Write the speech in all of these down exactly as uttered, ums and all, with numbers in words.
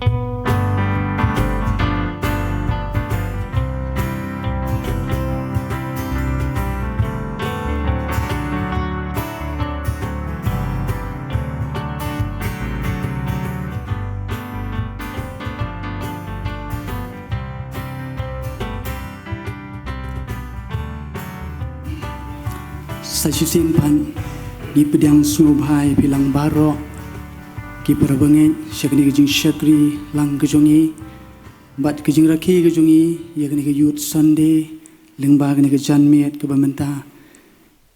Sa shisien pat ngi pdiang sngewbha ïa phi lang baroh ki para bangeit sha kane ka jingshakri lang ka jong ngi bad ka jingrakhe ka jong ngi ïa kane ka Youth Sunday lyngba kane ka janmiet kaba mynta.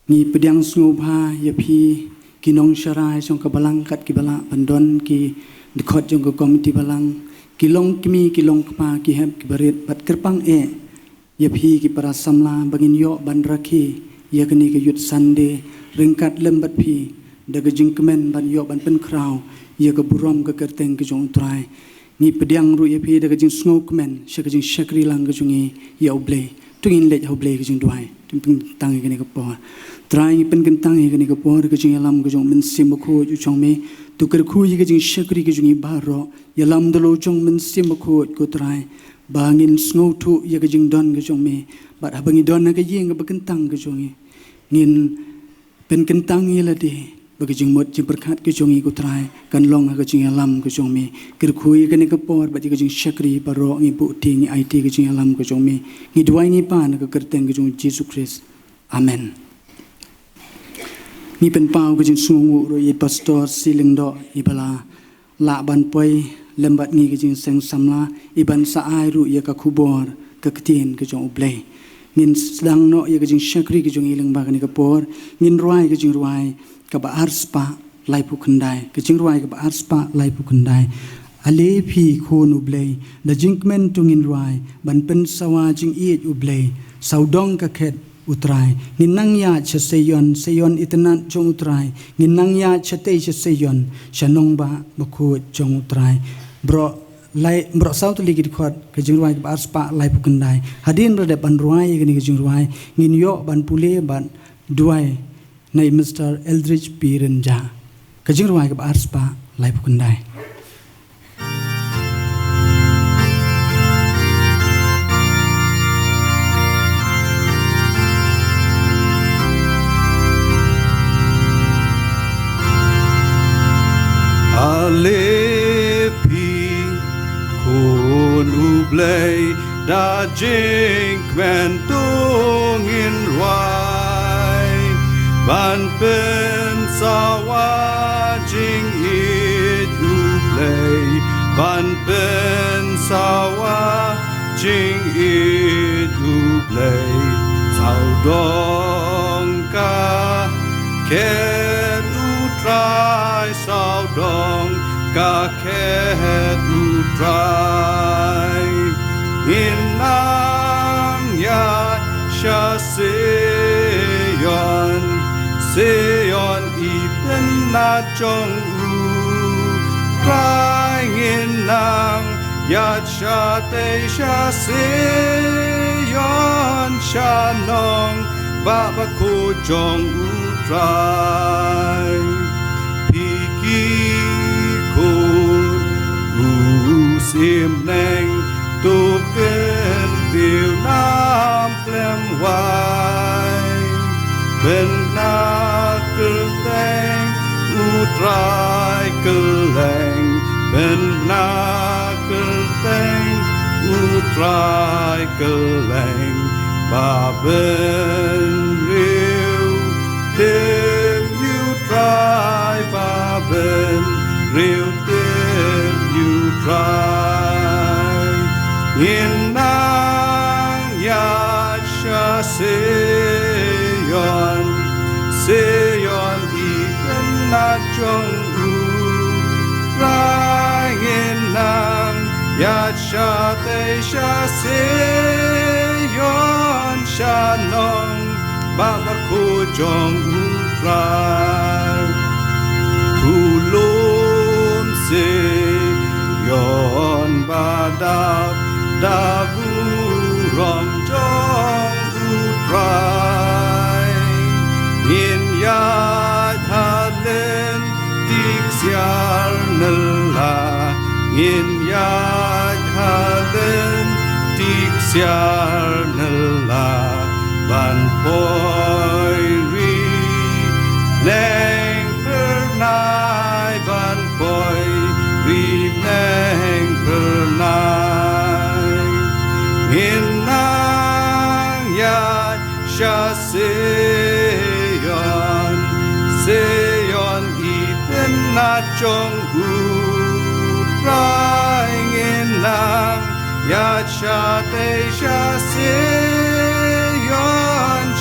Ngi pdiang sngewbha ïa phi ki nongsharai jong ka balang kat kiba lah ban don ki dkhot jong ka komiti balang, ki longkmie ki longkpa, ki hep ki barit bad kyrpang eh ïa phi ki para samla ba ngin ïoh ban rakhe ïa kane ka Youth Sunday ryngkat lem bad phi da ka jingkmen ban ïoh ban pynkhraw ïa ka burom ka kyrteng ka jong U Trai. Ngi pdiang ruh ïa phi da ka jingsngewkmen sha ka jingshakri lang ka jong ngi ïa U Blei. To ngin leit ha U Blei ka jingduwai. To ngin pynkyntang ïa kane ka por. Trai, ngi pynkyntang ïa kane ka por da ka jingïalam ka jong U Mynsiem Bakhuid U jong me. To kyrkhu ïa ka jingshakri ka jong ngi baroh. Ïalam da la U jong U Mynsiem Bakhuid ko Trai, ba ngin sngewthuh ïa ka jingdon ka jong me. Bad haba ngi don ha ka ïing kaba kyntang ka jong ngi, ngin pynkyntang ïa lade ba ka jingmut jingpyrkhat ka jong ngi ko Trai kan long ha ka jingïalam ka jong me. Kyrkhu ïa kane ka por bad ïa ka jingshakri baroh ngi buh tieng ngi aiti ka jingïalam ka jong me. Ngi duwai ngi pan ha ka kyrteng ka jong U Jisu Khrist. Amen. Ngi pynpaw ka jingsngewnguh ruh ïa i Pastor C. Lyngdoh iba la lah ban poi lem bad ngi ka jingseng samla, iban sa ai ruh ïa ka khubor ka ktien ka jong U Blei. Ngin sdang noh ïa ka jingshakri ka jong ngi lyngba kane ka por. Ngin rwai ka jingrwai kaba arspah laiphew khyndai. Ka jingrwai kaba arspah laiphew khyndai. Ale phi khun U Blei, da jingkmen to ngin rwai ban pynsawa jingïeit U Blei. Sawdong ka khet U Trai. Ngin nang ïaid sha Seion, Seion itynnad jong U Trai. Ngin nang ïaid shatei sha Seion, sha nongbah bakhuid jong U Trai. Baroh lai, baroh saw tylli ki dkhot ka jingrwai kaba arspah laiphew khyndai. Hadien ba la dep ban rwai ïa kane ka jingrwai, ngin ïoh ban pule bad duwai na i Mister Eldridge P. Rynjah. Ka jingrwai kaba arspah laiphew khyndai. Ale phi khun U Blei, da jingkmen to ngin rwai ban pynsawa jingïeit U Blei, ban pynsawa jingïeit U Blei. Sawdong ka khet U Trai, sawdong ka khet U Trai. Ngin nang ïaid sha Seion, Seion itynnad jong U Trai. Ngin nang ïaid shatei sha Seion, sha nongbah bakhuid jong U Trai. Phi ki khun u symbneng, to kyntiew nam khlem wai. Pynbna kyrteng U Trai kylleng, pynbna kyrteng U Trai kylleng. Ba bynriew tip ïa U Trai, ba bynriew tip ïa U Trai. Ngin nang ïaid sha Seion, Seion itynnad jong U Trai. Ngin nang ïaid shatei sha Seion, sha nongbah bakhuid jong U Trai. U lum Seion ba dap da burom jong U Trai. Ngin ïaid ha lynti ksiar nylla, Ngin ïaid ha lynti ksiar nylla ban poi ri bneng phyrnai, ban poi ri bneng phyrnai. Ngin nang ïaid sha Sion, Sion i tynnat jong U Trai. Ngin nang ïaid shatei sha Sion,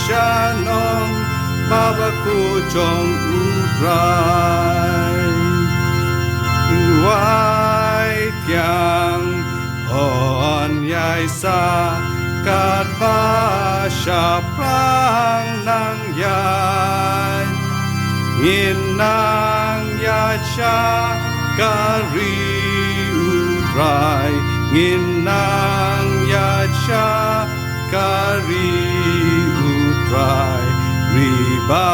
sha nongbah bakhuid jong U Trai. Wai thiang, yn ïaid sa katba shaphrang nang ïaid. Ngin nang ïaid sha ka ri U Trai, ngin nang ïaid sha ka ri U Trai, ri ba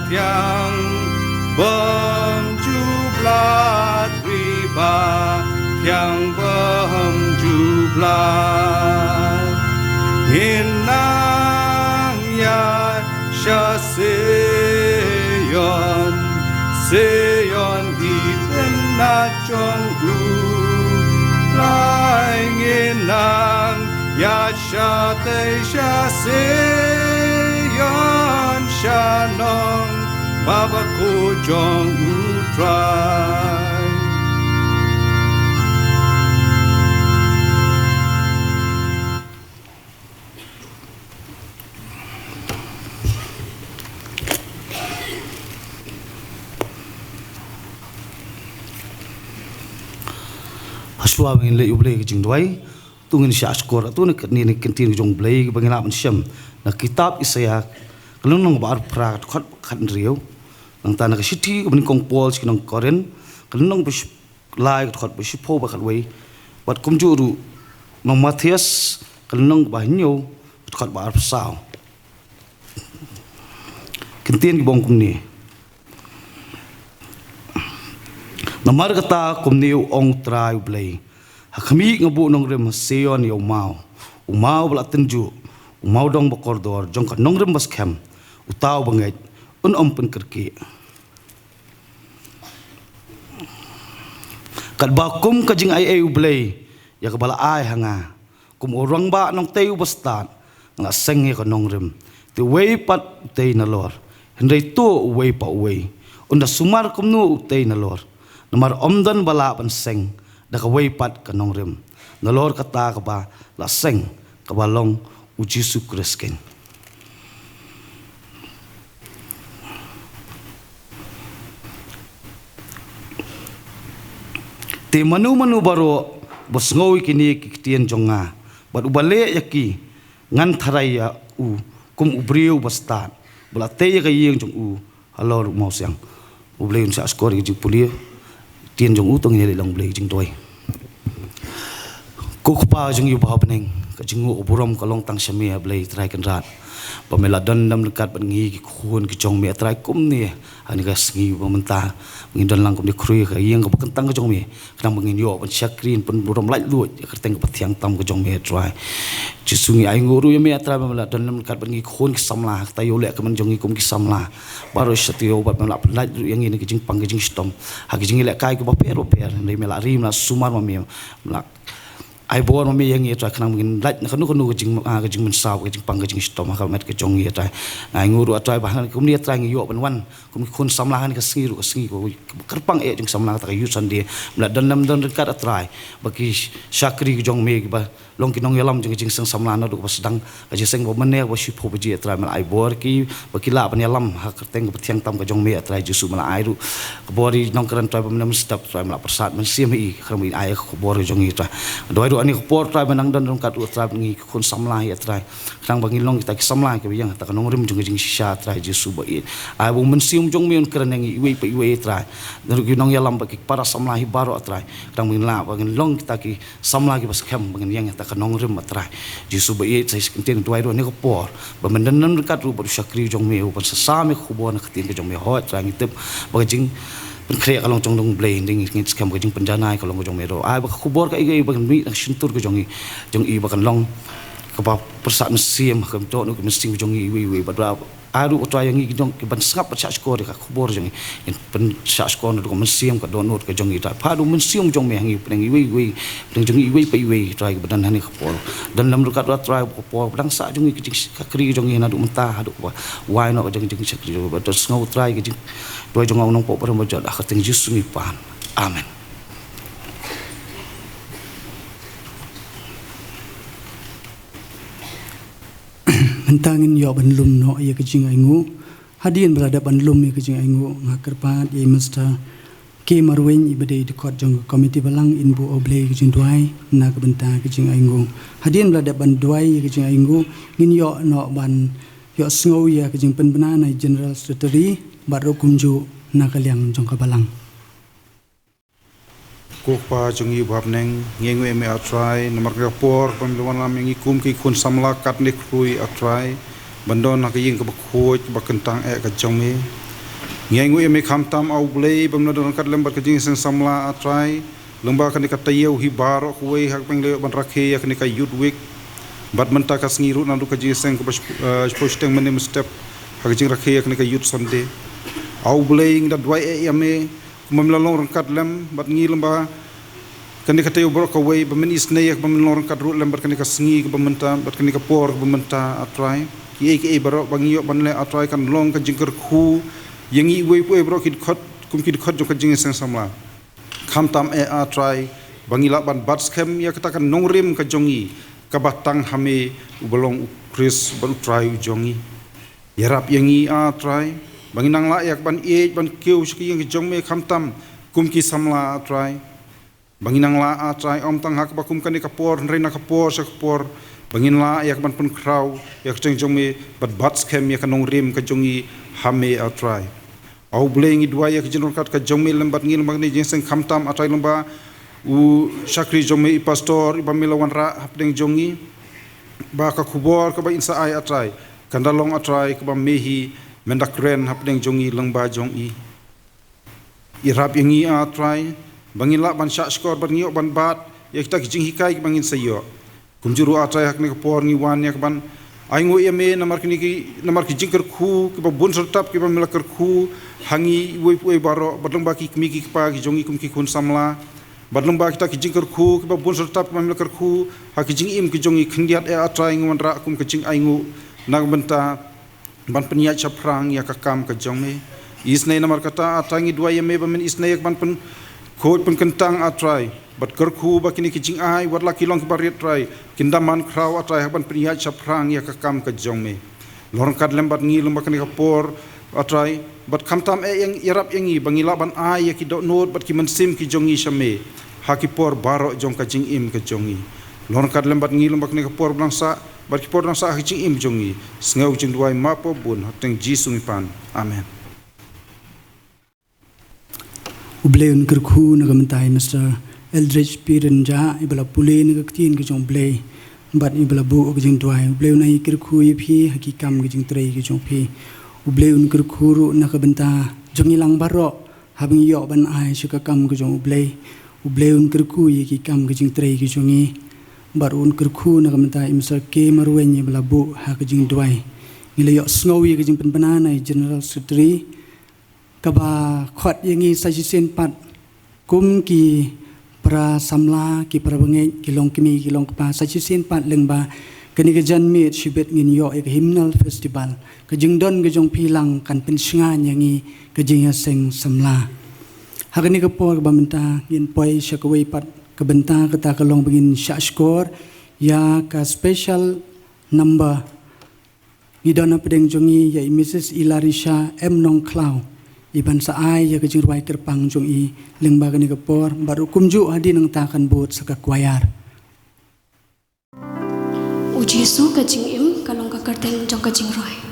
thiang bymjublat, ri ba thiang bymjublat. Ngin nang ïaid sha Sion, Sion i tynnat jong U Trai. Ngin nang ïaid shatei sha Sion, sha nongbah bakhuid jong U Trai. Hashwa ba ngin leit U Blei ka jingduwai, to ngin shah shkor, to ngin kane ka ktien ka jong U Blei ba ngin lah ban shem na kitab Isaïah, ka lynnong ba arphew phra, ka dkhot khathynriew. Nangta na ka shithi kaba nyngkong Paul sha ki nong Korinth, ka lynnong ba shi- lai, ka dkhot ba shiphew bad khatwei. Bad kumjuh ruh nong Mathaios, ka lynnong ba hynñiew, ka dkhot ba arphew saw. Ktien ki ong kumne. Namar kata kumne u ong U Trai U Blei: Ha khmih nga buh nongrim ha Sion ïa u maw, u maw ba la tynjuh, u mawdong ba kordor jong ka nongrim ba skhem, uta uba ngeit, un ym pynkyrkieh. Katba kum ka jingaiei U Blei ïa kaba la ai ha nga, kum u rangbah nongtei uba stad, nga la seng ïa ka nongrim. Te uwei pat u tei nalor, hynrei to uwei pa uwei. Un da sumar kumno u tei nalor? Namar ym don ba lah ban seng da kawei pat ka nongrim, nalor kata kaba la seng, kaba long U Jisu Khrist keiñ. Te mano mano baroh ba sngew ïa kine ki ktien jong nga bad uba leh ïa ki, ngan tharai ïa u kum u briew ba stad ba la tei ïa ka ïing jong u halor u mawsiang. U Blei un shah shkor ïa ka jingpule ktien jong u. To ngin ïa leit lang U Blei ka jingduwai. Ko Kpa jong ngi uba ha bneng, ka jingnguh ka burom ka long tang sha me, A Blei Trai Kynrad, ba me la don lem ryngkat bad ngi ki khun ki jong me, A Trai, kumne ha kane ka sngi ba mynta ngin don lang kumne khrui ha ka ïing kaba kyntang ka jong me, khnang ba ngin ïoh ban shakri, ban burom laitluid ïa ka kyrteng kaba thiang tam ka jong me, A Trai. Jisu, ngi ainguh ruh ïa me, A Trai, ba me la don lem ryngkat bad ngi ki khun ki samla ha kata ïoh lehkmen jong ngi kum ki samla. Baroh shi taïew bad me la pyllait ruh ïa ngi na ki jingpang ki jingshitom ha ki jingïalehkai kiba pher ba pher, hynrei me la ri, me la sumar ma me, me la ai bor ma me ïa ngi, A Trai, khnang ba ngin lait na kano kano ka jing, ah, ka jingmynsaw, ka jingpang ka jingshitom ha ka met ka jong ngi, A Trai. Nga ainguh ruh, A Trai, ba ha kumne, A Trai, ngi ïoh ban wan kum ki khun samla ha kane ka sngi ruh, ka sngi kaba kyrpang eh jong ki samla, kata ka Youth Sunday. Me la don lem don ryngkat, A Trai, bad ki shakri ki jong me kiba long ki nongïalam jong ka jingseng samla naduh kaba sdang ka jingseng ba mynne kaba shiphew baje, A Trai. Me la ai bor ïa ki ba ki lah ban ïalam ha ka kyrteng kaba thiang tam ka jong me, A Trai. Jisu, me la ai ruh ka bor ïa i nongkren, Trai, ba mynne mynstep, Trai, me la pyrsad mynsiem ïa i, khnang ba in ai ka khubor ka jong ngi, Trai. Duwai ruh ha kane ka por, Trai, ba nang don ryngkat ruh, Trai, bad ngi ki khun samla hi, A Trai, khnang ba ngin long kita ki samla kiba ïeng ha kata ka nongrim jong ka jingshisha, A Trai Jisu ba ïeit. Ai ba u Mynsiem jong me un kren ïa ngi iwei pa iwei, A Trai, naduh ki nongïalam bad ki para samla hi baroh, A Trai, khnang ba ngin lah, ba ngin long kita ki samla kiba skhem, ba ngin ïeng ha kata ka nongrim, A Trai Jisu ba ïeit. Sa shisien ngi duwai ruh ha kane ka por ba men don lem ryngkat ruh bad u shakri jong me uban sa sam ïa ka khubor na ka ktien ka jong me. Hooid, Trai, ngi tip ba ka jing pynkhreh ka long jong U Blei, dei ngi skhem ka jingpynjanai ka long ka jong me ruh. Ai ba ka khubor ka iwei ba kan mih na ka shyntur ka jong i, jong i ba kan long kaba pyrsad mynsiem, ka dohnud ka mynsiem ka jong i iwei iwei. Bad ba ai ruh, Trai, ïa ngi ki jong ki ban sngap bad shah shkor ïa ka khubor jong i. Ngin pynshah shkor naduh ka mynsiem, ka dohnud ka jong i, Trai. Pha duh mynsiem jong me ha ngi pdeng iwei iwei, pdeng jong i iwei pa iwei, Trai, kiba don hangne ka por. Don lem ruh katto, Trai, ka por ba dang sah jong i, ka jingshakri jong i naduh mynta haduh kaba wai noh ka jong i, jingshakri jong i. Bad to sngew, Trai, ka jing duwai jong nga, U Nongpop Barim Bajot, ha ka kyrteng Jisu ngi pan. Amen. Mynta ngin ïoh ban lum noh ïa ka jingainguh. Hadien ba la dep ban lum ïa ka jingainguh, nga kyrpad ïa i Mister K Marwein, iba dei i dkhot jong ka komiti balang, in buh, A Blei, ka jingduwai na ka bynta ka jingainguh. Hadien ba la dep ban duwai ïa ka jingainguh, ngin ïoh noh ban ïohsngew ïa ka jingpynbna na i General Secretary bad ruh kumjuh na ka liang jong ka balang. Ko Kpa jong ngi uba ha bneng, ngi ainguh ïa me, A Trai, namar kane ka por ba me la wanlam ïa ngi kum ki khun samla katne khrui, A Trai, ban don ha ka ïing kaba khuid, ba kyntang eh ka jong me. Ngi ainguh ïa me khamtam, A U Blei, ba me la don ryngkat lem bad ka jingïaseng samla, A Trai, lyngba kane ka taïew hi baroh kawei, ha kaba ngi la ïoh ban rakhe ïa kane ka Youth Week. Bad mynta ka sngi ruh naduh ka jingïaseng kaba ship-, eh, shiphew shiteng mynne mynstep, ha ka jingrakhe ïa kane ka Youth Sunday. A U Blei, ngi da duwai eh ïa me, kumba me la long ryngkat lem bad ngi lyngba kane ka taïew baroh kawei, ba men isynei ïa kaba men long ryngkat ruh lem bad kane ka sngi kaba mynta, bad kane ka por kaba mynta, A Trai. Kiei kiei baroh ba ngi ïoh ban leh, A Trai, kan long ka jingkyrkhu ïa ngi iwei pa iwei baroh ki dkhot, kum ki dkhot jong ka jingïaseng samla. Khamtam eh, A Trai, ba ngi lah ban bat skhem ïa kata ka nongrim ka jong ngi, kaba tang ha me, uba long U Khrist bad U Trai u jong ngi. Ïarap ïa ngi, A Trai, ba ngin nang lah ïa ka ban ïeit ban kiew sha ka ïing ka jong me khamtam kum ki samla, A Trai. Ba ngin nang lah, A Trai, ym tang ha kaba kum kane ka por, hynrei na ka por sha ka por, ba ngin lah ïa ka ban pynkhraw ïa ka kyrteng jong me bad bat skhem ïa ka nongrim ka jong ngi ha me, A Trai. A U Blei, ngi duwai ïa ka jingryngkat ka jong me lem bad ngi, lem bad kane ka jingïaseng khamtam, A Trai, lyngba u shakri jong me, i pastor, iba me la wanrah hapdeng jong ngi, ba ka khubor kaba in sa ai, A Trai, kan da long, A Trai, kaba me hi men da kren hapdeng jong ngi, lyngba jong i. Ïarap ïa ngi, A Trai, ba ngin lah ban shah shkor bad ngin ïoh ban bat ïa kita ki jinghikai kiba ngin sa ïoh. Kumjuh ruh, A Trai, ha kane ka por ngi wan ïa ka ban ainguh ïa me namar kine ki, namar ki jingkyrkhu kiba bun syrtap kiba me la kyrkhu ha ngi iwei pa iwei baroh, bad lyngba ki kmie ki kpa ki jong ngi kum ki khun samla, bad lyngba kita ki jingkyrkhu kiba bun syrtap kiba me la kyrkhu ha ki jingim ki jong ngi, khyndiat eh, A Trai, ngi wanrah kum ka jingainguh na ka bynta ban pynïaid shaphrang ïa ka kam ka jong me. Isynei namar kata, A Trai, ngi duwai ïa me ba men isynei ïa ka ban pynkhuid pynkyntang, A Trai, bad kyrkhu ba kine ki jingai, wat la ki long kiba rit, Trai, kin da man khraw, A Trai, ha ban pynïaid shaphrang ïa ka kam ka jong me. Long ryngkat lem bad ngi lyngba kane ka por, A Trai, bad khamtam eh ïa, ïarap ïa ngi ba ngi lah ban ai ïa ki dohnud bad ki mynsiem ki jong ngi sha me ha ki por baroh jong ka jingim ka jong ngi. Long ryngkat lem bad ngi lyngba kane ka por ba dang sah bad ki por dang sah ha ka jingim jong ngi. Sngew jingduwai, map bun, ha ka kyrteng Jisu ngi pan. Amen. U Blei un kyrkhu na ka bynta i Mister Eldridge P Rynjah, iba la pule na ka ktien ka jong U Blei bad iba la buh ka jingduwai. U Blei un ai kyrkhu ïa phi ha ki kam ka jingtrei ka jong phi. U Blei un kyrkhu ruh na ka bynta jong ngi lang baroh, haba ngi ïoh ban ai sha ka kam ka jong U Blei. U Blei un kyrkhu ïa ki kam ka jingtrei ka jong ngi. Bad un kyrkhu na ka bynta i Mister K Marwein, iba la buh ha ka jingduwai. Ngi la ïohsngew ïa ka jingpynbna na i General Secretary, kaba khot ïa ngi sa shisien pat kum ki para samla, ki para bangeit, ki longkmie, ki longkpa, sa shisien pat lyngba kane ka janmiet shibit ngin ïoh ïa ka Hymnal Festival. Ka jingdon ka jong phi lang kan pynshngaiñ ïa ngi ka jingïaseng samla. Ha kane ka por kaba mynta ngin poi sha kawei pat ka bynta, kata ka long ba ngin shah shkor ïa ka special number. Ngi don hapdeng jong ngi ïa i Missus Ilarisha M Nongkhlaw, iban sa ai ïa ka jingrwai kyrpang jong i lyngba kane ka por, bad ruh kumjuh hadien nangta kan bud sa ka choir. U Jisu ka jingim ka long ka kyrteng jong ka jingrwai.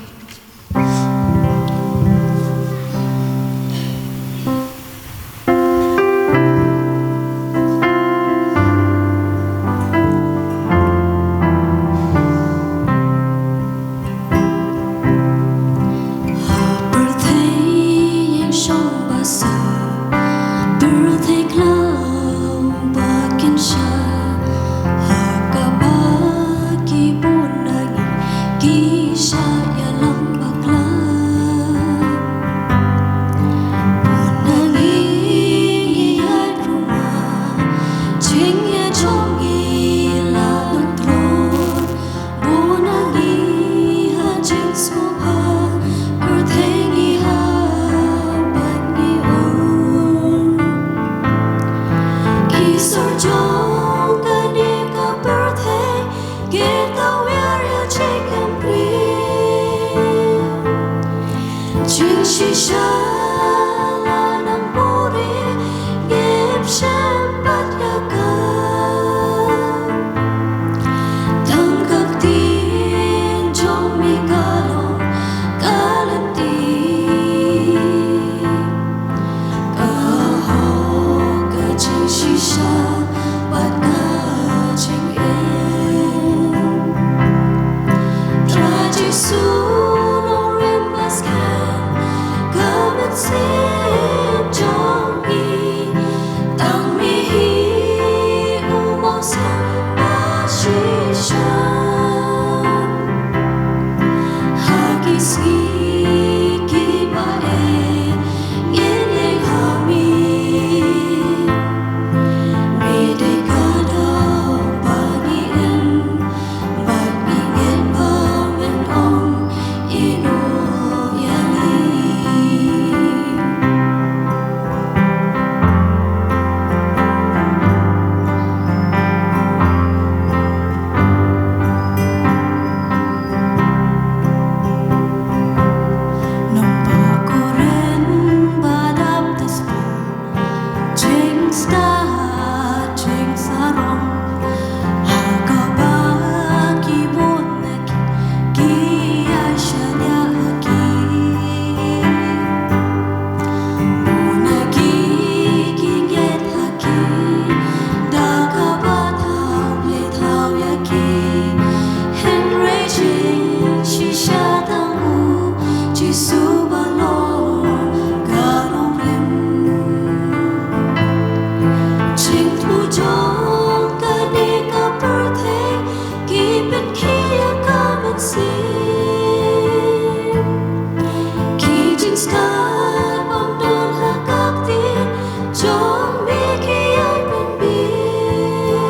Ki sur jong kane ka pyrthei ki tawiar ïa jingkyrpad. Jingshisha la nang buhrieh, ngim shym pat ïa ka. Tang ka ktien jong me ka long ka lynti. Ka hok ka jingshisha bad ka jingim. Trai Jisu nongrim ba skhem, ka mynsiem jong ngi, tang me hi u mawsiang ba shisha. Ha ki sngi kiba eh ngin ïeng ha me. Me dei ka daw ba ngi im bad ngi ngeit ba men ong ïehnoh ïa ngi. Nongpakhuid ba dap da spah, jingstad jingsarong, ha kaba ki bun na ki, ki ïa shaniah ha ki. Bun na ki ki ngeit ha ki, da kaba thaw plie thaw ïa ki. Hynrei jingshisha tang u Jisu ba long ka nongrim. Jingthmu jong kane ka pyrthei ki pynkhih ïa ka mynsiem. Ki jingstad bym don ha ka ktien jong me ki ïai pynbit.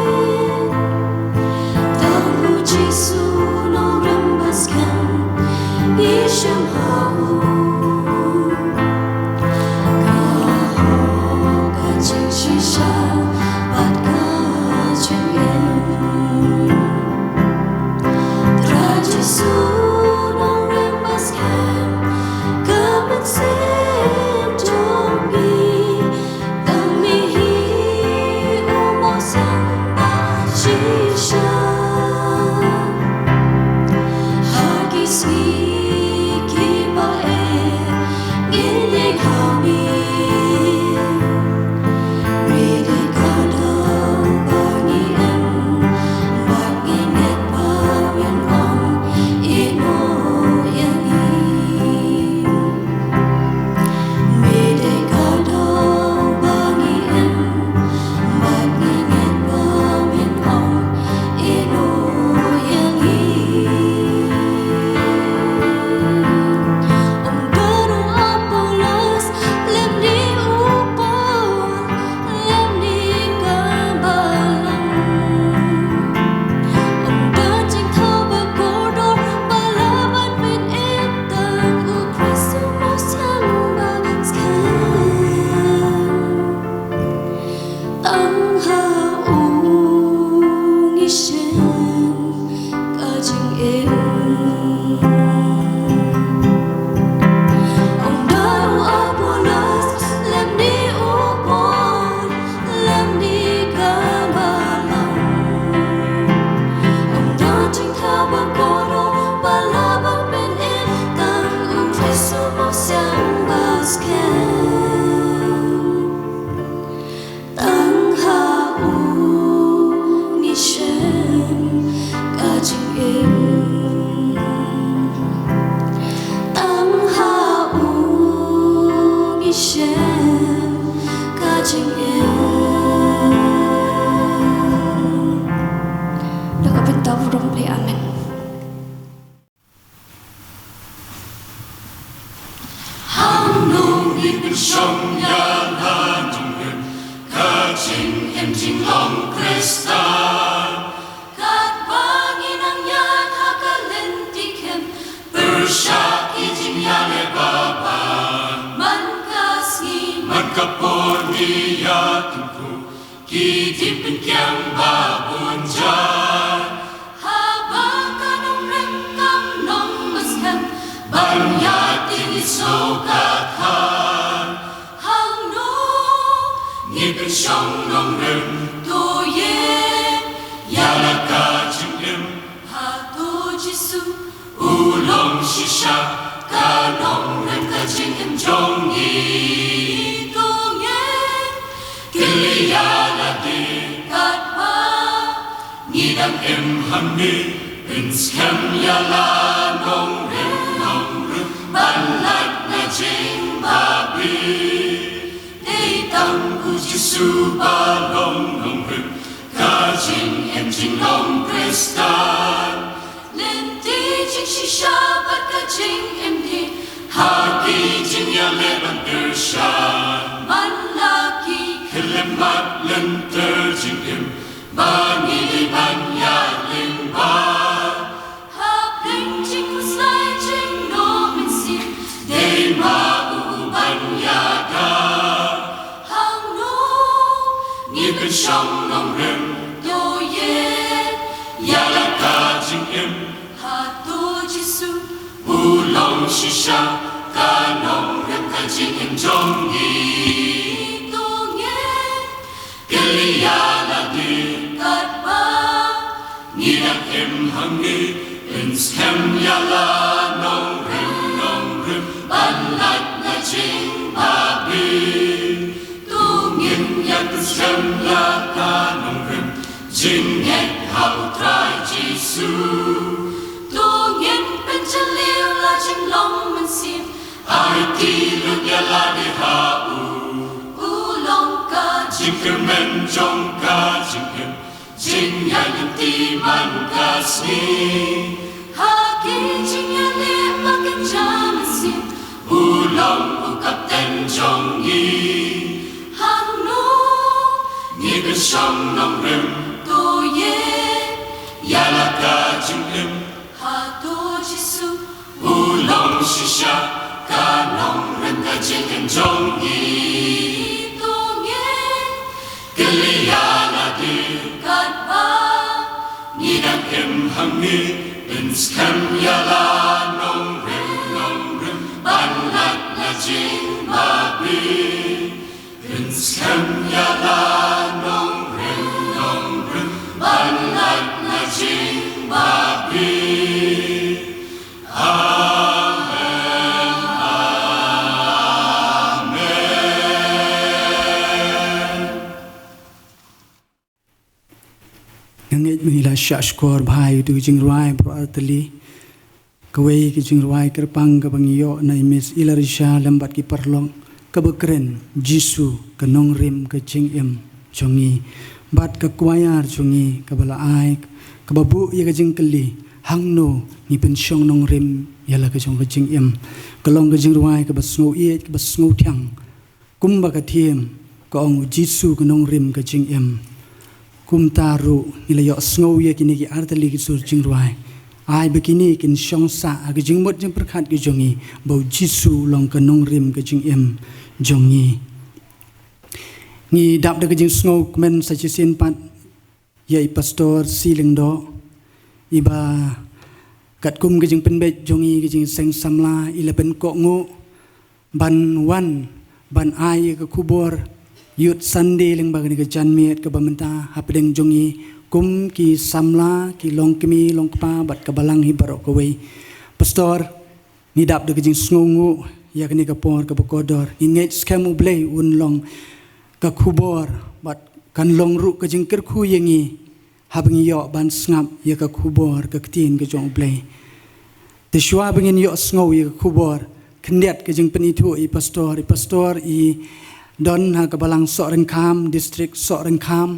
Tang u Jisu nongrim ba skhem, ngi shim ha u. Ka hok ka jingshisha bad ka jingim. Trai Jisu nongrim ba skhem, ka mynsiem jong ngi, tang me hi u mawsiang ba shisha. Ha ki sngi kiba eh ngin ïeng ha me. Me dei ka daw ba ngi im bad ngi ngeit ba men ong ïehnoh ïa ngi. Me dei ka daw ba ngi im bad ngi ngeit ba men ong ïehnoh ïa ngi. Ym don u Apollos lymne u Paul lymne ka balang. Ym don jingthaw ba kordor ba lah ban pynim, tang u Khrist u mawsiang ba skhem. Tang ha u ngi shim ka jingim. Ym don u Apollos lymne u Paul lymne ka balang. Ym don jingthaw ba kordor ba lah ban pynim, tang u Khrist u mawsiang ba skhem. Tang ha u ngi shim ka jingim. Tang ha u ngi shim ka jingim. Da ka bynta burom le, amen. Hangno ngin pynshong ïa la nongrim ka jingim jinglong Khristan? Katba ngi nang ïaid ha ka lynti khim, pyrshah ki jingïaleh baban. Man ka sngi, man ka por ngi ïa kyntu, Ki dei pynkiang ba bun jar. Haba ka nongrim kam long maskhem ban ïa tip ïa sngewbha. Hangno ngi pynshong nongrim? To ïa ïa la ka jingim. Hato Jisu u long shisha ka nongrim ka jingim jong ngi? To ngin kylli ïa lade katba ngi dang im hangne. Pynskhem ïa la nongrim, nongrim ban lait na jingbabe. Dei tang u Jisu ba long nongrim ka jingim jinglong Khristan. Lynti jingshisha bad ka jingim dei ha ki jingïaleh ban kyrshan. Man la ki khyllipmat lynter jingim ba ngi dei ban ïa lyngba. Hapdeng jingkhuslai jingnoh mynsiem dei ma u ban ïada. Hangno ngi pynshong nongrim? To ïa ïa la ka jingim. Hato Jisu u long shisha ka nongrim ka jingim jong ngi? To ngin kylli ïa lade katba ngi dang im hangne. Pynskhem ïa la nongrim, nongrim ban lait na jingbabe. To ngin ïa pynskhem ïa ka nongrim jingngeit ha u Trai Jisu. To ngin pynjylliew la jinglong mynsiem. Aiti lut ïa lade ha u. U long ka jingkyrmen jong ka jingim, jingïaid lynti man ka sngi. Ha ki jingïaleh ba kynja mynsiem u long u kapten jong ngi. Hangno ngi pynshong nongrim? To ïa ïa la ka jingim. Hato Jisu u long shisha ka nongrim ka jingim jong ngi? To ngin kylli ïa lade katba ngi dang im hangne. Pynskhem ïa la nongrim, nongrim ban lait na jingbabe. Pynskhem ïa la nongrim, nongrim ban lait na jingbabe. Amen. Amen. Nga ngeit ba ngi la shah shkor bha ïa uto ki jingrwai baroh artylli. Kawei ka jingrwai kyrpang kaba ngi ïoh na i Miss Ilarisha lem bad ki paralok, kaba kren Jisu ka nongrim ka jingim jong ngi, bad ka kwayar jong ngi kaba la ai, kaba buh ïa ka jingkylli, hangno ngi pynshong nongrim ïa la ka jong ka jingim. Ka long ka jingrwai kaba sngew ïeit, kaba sngew thiang. Kumba ka theme ka ong, U Jisu ka nongrim ka jingim. Kumta ruh ngi la ïohsngew ïa kine ki artylli ki sur jingrwai. Ai ba kine kin shong sah ha ka jingmut jingpyrkhat ka jong ngi ba U Jisu u long ka nongrim ka jingim jong ngi. Ngi dap da ka jingsngew kmen sa shisien pat ïa i Pastor C. Lyngdoh, iba katkum ka jingpynbeit jong i ka jingseng samla, i la pynkohnguh ban wan ban ai ïa ka khubor Youth Sunday lyngba kane ka janmiet kaba mynta hapdeng jong i kum ki samla, ki longkmie longkpa bad ka balang hi baroh kawei. Pastor, ngi dap da ka jingsngewnguh ïa kane ka por kaba kordor. Ngi ngeit skhem U Blei un long ka khubor bad kan long ruh ka jingkyrkhu ïa ngi haba ngi ïoh ban sngap ïa ka khubor, ka ktien ka jong U Blei. Te shuwa ba ngin ïohsngew ïa ka khubor, khyndiat ka jingpynithuh i Pastor, i Pastor i don ha ka balang Sohryngkham, District Sohryngkham,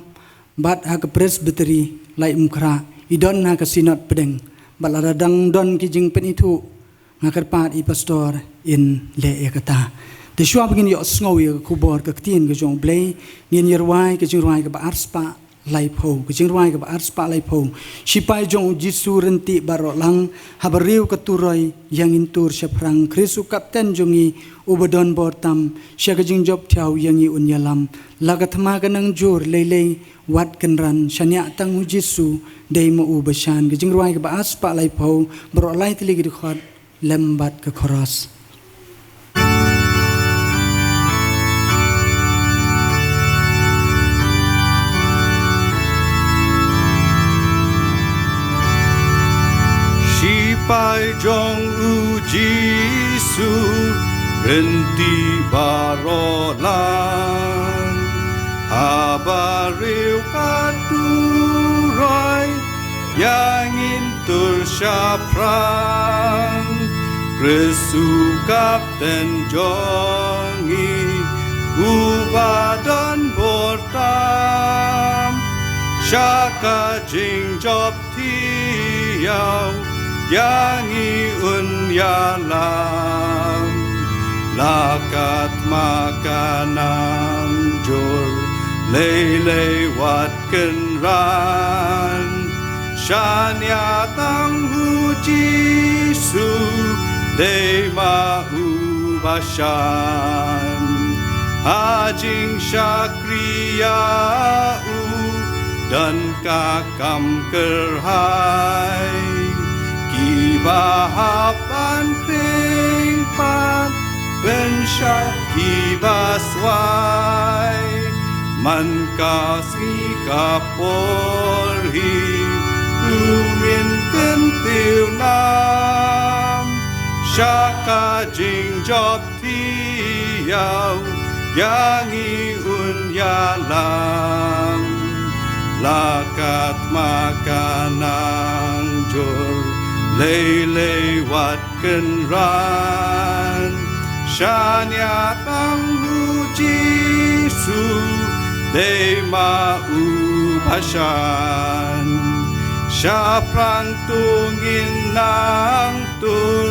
bad ha ka Presbytery Laitumkhrah, i don ha ka Synod pdeng, bad lada dang don ki jingpynithuh, nga kyrpad i Pastor in leh ïa kata. Te shuwa ba ngin ïohsngew ïa ka khubor, ka ktien ka jong U Blei, ngin ïa rwai ka jingrwai kaba arspah laiphew. Ka jingrwai kaba ar spah laiphew. Shipai jong U Jisu ryntih baroh lang, haba riew ka turoi, ïa ngin tur shaphrang. Khrist u kapten jong ngi, uba don bor tam, sha ka jingjop thiaw ïa ngi un ïalam. La ka thma ka nang jur, lei lei wat kynran, shaniah tang U Jisu, dei ma u bashan. Ka jingrwai kaba ar spah laiphew, baroh lai tylli ki dkhot, lem bad ka chorus. Shipai jong U Jisu, ryntih baroh lang. Haba riew ka turoi, ïa ngin tur shaphrang. Khrist u kapten jong ngi, uba don bor tam, sha ka jingjop thiaw, ïa ngi un ïalam. La ka thma ka nang jur, lei lei wat kynran. Shaniah tang U Jisu, dei ma u bashan. Ha jingshakri ïa u, don ka kam kyrhai. Kiba hap ban khring pat, pynshah kiba swai. Man ka sngi ka por hi, u ngin kyntiew nam. Sha ka jingjop thiaw, ïa ngi un ïalam. La ka thma ka nang jur, lei lei wat kynran. Shaniah tang U Jisu, dei ma u bashan. Shaphrang to ngin nang tur,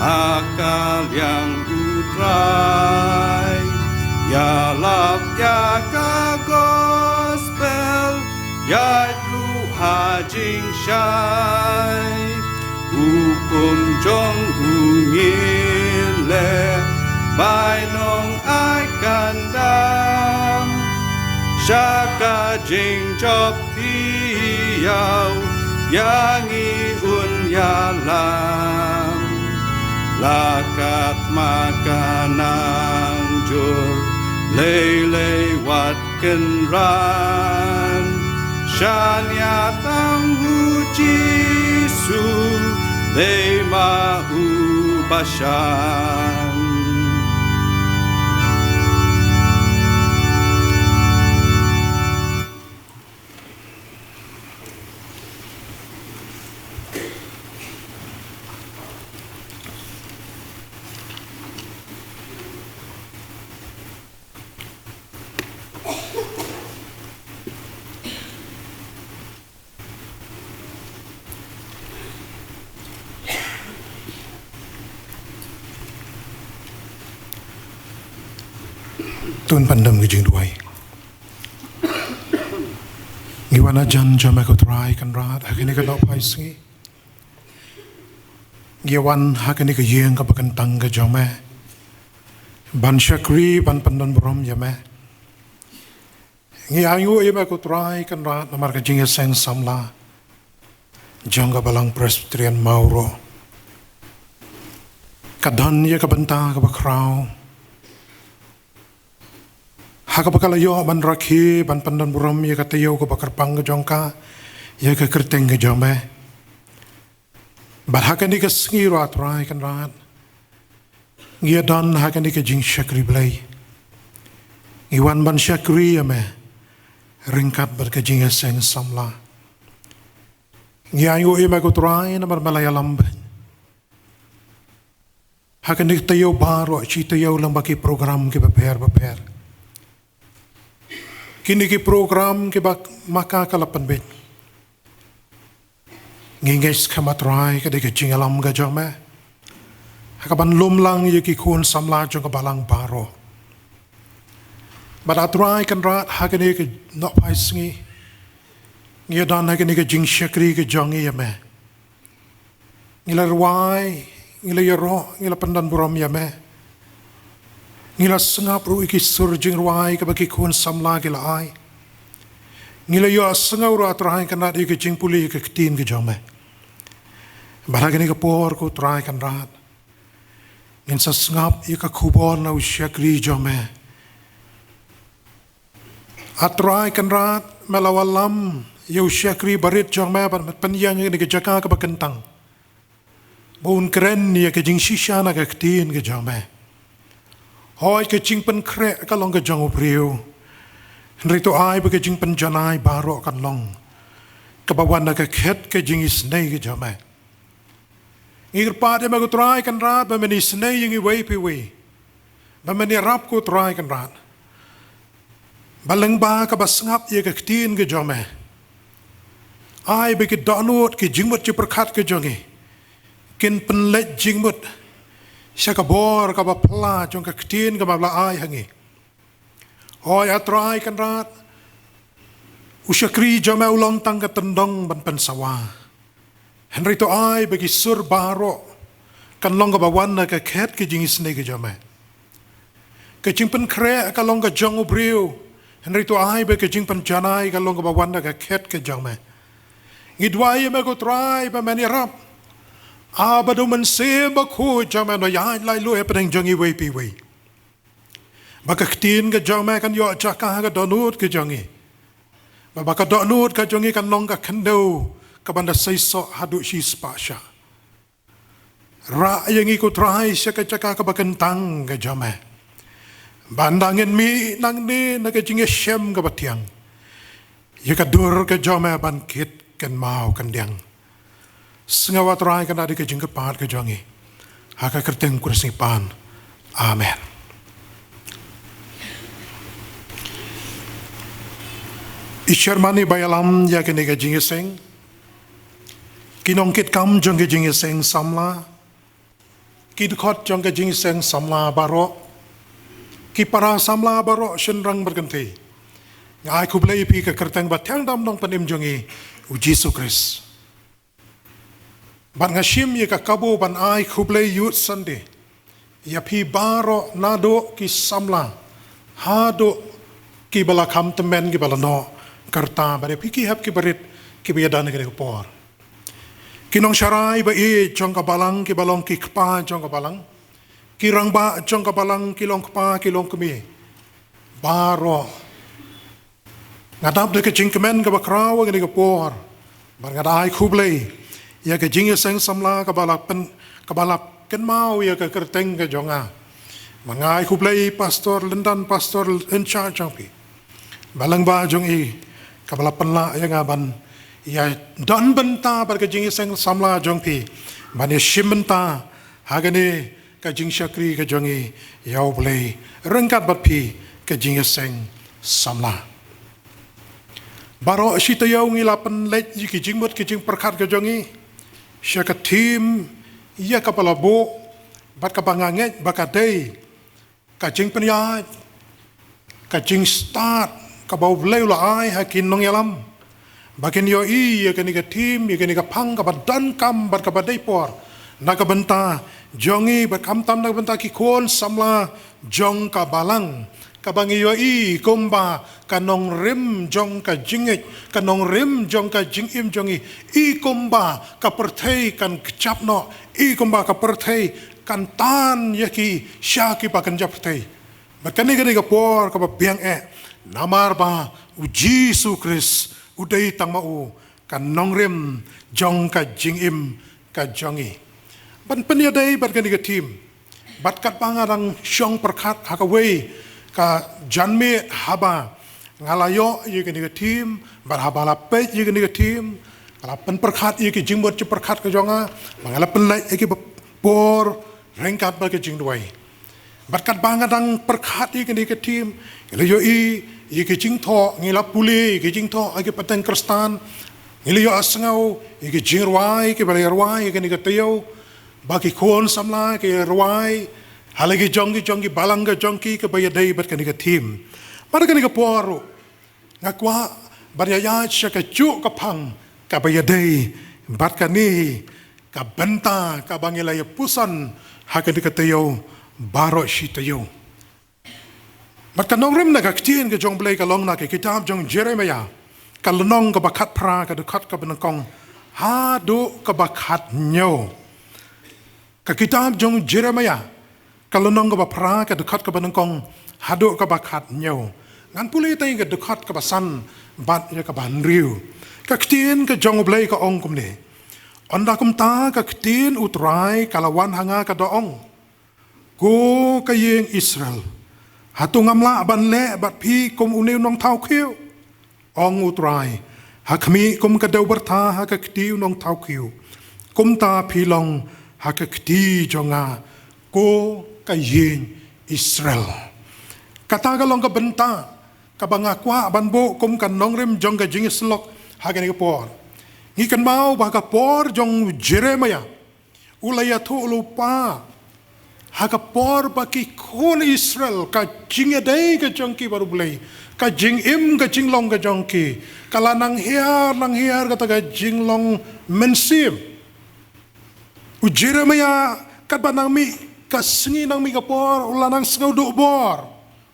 ha ka liang U Trai. Ïalap ïa ka gospel, ïaid ruh ha jingshai. Hukum jong u ngin leh, bainong ai kan dam. Sha ka jingjop thiaw, ïa ngi un ïalam. La ka thma ka nang jur, lei lei wat kynran. Shaniah tang U Jisu, dei ma u bashan. To ngin pyndem ka jingduwai. Ngi wan hajan jong me ko Trai Kynrad, ha kane ka nohphai sngi. Ngi wan ha kane ka ïing kaba kyntang ka jong me, ban shakri, ban pyndonburom ïa me. Ngi ainguh ïa me ko Trai Kynrad namar ka jingïaseng samla jong ka Balang Presbyterian Mawroh. Ka don ïa ka bynta kaba khraw ha kaba ka la ïoh ban rakhe, ban pyndonburom ïa ka taïew kaba kyrpang ka jong ka, ïa ka kyrteng ka jong me. Bad ha kane ka sngi ruh Trai Kynrad, ngi ïadon ha kane ka jingshakri Blei. Ngi wan ban shakri ïa me ryngkat bad ka jingïaseng samla. Ngi ainguh ïa me ko Trai namar me la ïalam bad ha kane ka taïew baroh, shi taïew lyngba ki program kiba pher bapher. Kine ki program kiba ma ka ka la pynbeit. Ngi ngeit skhem Trai ka dei ka jingïalam ka jong me ha kaban lum lang ïa ki khun samla jong ka balang baroh. Bad Trai Kynrad, ha kane ka nohphai sngi, Ngi ïa don ha kane ka jingshakri ka jong ngi ïa me. Ngi la rwai, ngi la ïaroh, ngi la pyndonburom ïa me. Ngi la sngap ruh ïa ki sur jingrwai kaba ki khun samla ki la ai. Ngi la ïohsngew ruh, A Trai Kynrad, ïa ka jingpule ïa ka ktien ka jong me. Bad ha kane ka por, ko Trai Kynrad, ngin sa sngap ïa ka khubor na u shakri jong me. A Trai Kynrad, me la wallam ïa u shakri barit jong me ban pynïeng ïa kane ka jaka kaba kyntang, ba un kren ïa ka jingshisha na ka ktien ka jong me. Hooid, ka jingpynkhreh ka long ka jong u briew, hynrei to ai ba ka jingpynjanai baroh kan long kaba wan na ka khet ka jingisynei ka jong me. Ngi kyrpad ïa me, ko Trai Kynrad, ba men isynei ïa ngi iwei pa iwei, ba men ïarap, ko Trai Kynrad, ba lyngba kaba sngap ïa ka ktien ka jong me, ai ba ki dohnud, ki jingmut jingpyrkhat ka jong ngi kin pynleit jingmut sha ka bor kaba phylla jong ka ktien kaba la ai ha ngi. Hooid, A Trai Kynrad, u shakri jong me u long tang ka tyndong ban pynsawa, hynrei to ai ba ki sur baroh kan long kaba wan na ka khet ka jingisynei ka jong me. Ka jingpynkhreh ka long ka jong u briew, hynrei to ai ba ka jingpynjanai ka long kaba wan na ka khet ka jong me. Ngi duwai ïa me, ko Trai, ba men ïarap. Aba da u Mynsiem Bakhuid jong me un ïaid lait luid hapdeng jong ngi iwei pa iwei, ba ka ktien ka jong me kan ïoh jaka ha ka dohnud ka jong ngi, ba, ba ka dohnud ka jong ngi kan long ka khyndew kaban da seisoh haduh shispah shah. Rah ïa ngi, ko Trai, sha ka jaka kaba kyntang ka jong me, ba ynda ngin mih nangne na ka jingïashem kaba thiang, ïa ka dur ka jong me ban kit kynmaw kyndiang. Sngew, A Trai Kynrad, ïa ka jingkyrpad ka jong ngi ha ka kyrteng u Khrist ngi pan. Amen. I chairman iba ïalam ïa kane ka jingïaseng, ki nongkitkam jong ka jingïaseng samla, ki dkhot jong ka jingïaseng samla baroh, ki para samla baroh shynrang bad kynthei, nga ai khublei ïa phi ha ka kyrteng ba thiang tam Nongpynim jong ngi, u Jisu Khrist. Bad nga shim ïa ka kabu ban ai khublei Youth Sunday ïa phi baroh, naduh ki samla haduh kiba la kham tymmen, kiba la noh ka rta, bad ïa phi ki hep ki barit kiba ïadon ha kane ka por. Ki nongsharai ba ïeit jong ka balang, kiba long ki kpa jong ka balang, ki rangbah jong ka balang, ki longkpa, ki longkmie baroh, nga dap da ka jingkmen kaba khraw ha kane ka por, bad nga da ai khublei ïa ka jingïaseng samla kaba la pyn, kaba la kynmaw ïa ka kyrteng ka jong nga. Bad nga ai khublei Pastor Lyndan, Pastor in charge jong phi, ba lyngba jong i kaba la pynlah ïa nga ban ïadon bynta bad ka jingïaseng samla jong phi, ban ïashim bynta ha kane ka jingshakri ka jong i ïa U Blei ryngkat bad phi, ka jingïaseng samla. Baroh shi taïew ngi la pynleit ïa ki jingmut ki jingpyrkhat ka jong i sha ka theme ïa kaba la buh bad kaba nga ngeit ba ka dei ka jingpynïaid, ka jingstad kaba U Blei u la ai ha ki nongïalam, ba kin ïohi ïa kane ka theme, ïa kane ka phang kaba donkam bad kaba dei por na ka bynta jong i bad khamtam na ka bynta ki khun samla jong ka balang, kaba ngi ïohi kumba ka nongrim jong ka jingngeit, ka nongrim jong ka jingim jong i, i kumba ka pyrthei kan kjap noh, i kumba ka pyrthei kan tan ïa ki sha kiba kynja pyrthei. Bad kane ka dei ka por kaba biang eh, namar ba U Jisu Khrist u dei tang ma u ka nongrim jong ka jingim ka jong i. Ban pynïadei bad kane ka theme, bad katba nga dang shong pyrkhat ha kawei ka janmiet haba nga la ïoh ïa kane ka theme, bad haba la peit ïa kane ka theme, nga la pynpyrkhat ïa ki jingmut jingpyrkhat ka jong nga, ba nga la pynleit ïa ki ba por ryngkat bad ka jingduwai. Bad katba nga dang pyrkhat ïa kane ka theme, ngi la ïohi ïa ki jingthoh, ngi la pule ïa ki jingthoh ha ki pateng Khristan, ngi la ïohsngew ïa ki jingrwai kiba la rwai ha kane ka taïew, ba ki khun samla ki rwai ha la ki jong ki jong ki balang ka jong ki kaba ïadei bad kane ka theme. Bad ha kane ka por ruh nga kwah Bad ïa ïa sha ka juk ka phang kaba ïadei bad kane ka bynta kaba ngi la ïa puson ha kane ka taïew baroh shi taïew. Bad ka nongrim na ka ktien ka jong U Blei ka long na ka kitab jong Jeremiah, ka lynnong kaba khatphra, ka dkhot kaba nyngkong haduh kaba khathynñiew. Ka kitab jong Jeremiah, ka lynnong kaba phra, ka dkhot kaba nyngkong haduh kaba khathynñiew. Ngan pule tang ïa ka dkhot kaba san bad ïa kaba hynriew. Ka ktien ka jong U Blei ka ong kumne: Ynda kumta ka ktien U Trai ka la wan ha nga, ka da ong: Ko ka ïing Israel, hato ngam lah ban leh bad phi kum une u nongthaw khiew? Ong U Trai, ha khmih kum ka dewbyrtha ha ka kti u nongthaw khiew, kumta phi long ha ka kti jong nga, ko ka ïing Israel. Kata ka long ka bynta kaba nga kwah ban buh kum ka nongrim jong ka jingïasyllok ha kane ka por. Ngi kynmaw ba ka por jong u Jeremiah u la ïathuhlypa ha ka por ba ki khun Israel, ka jingïadei ka jong ki bad U Blei, ka jingim ka jinglong ka jong ki, ka la nang hiar nang hiar kata ka jinglong mynsiem. U Jeremiah katba nang mih ka sngi nang mih ka por u la nang sngew duh bor,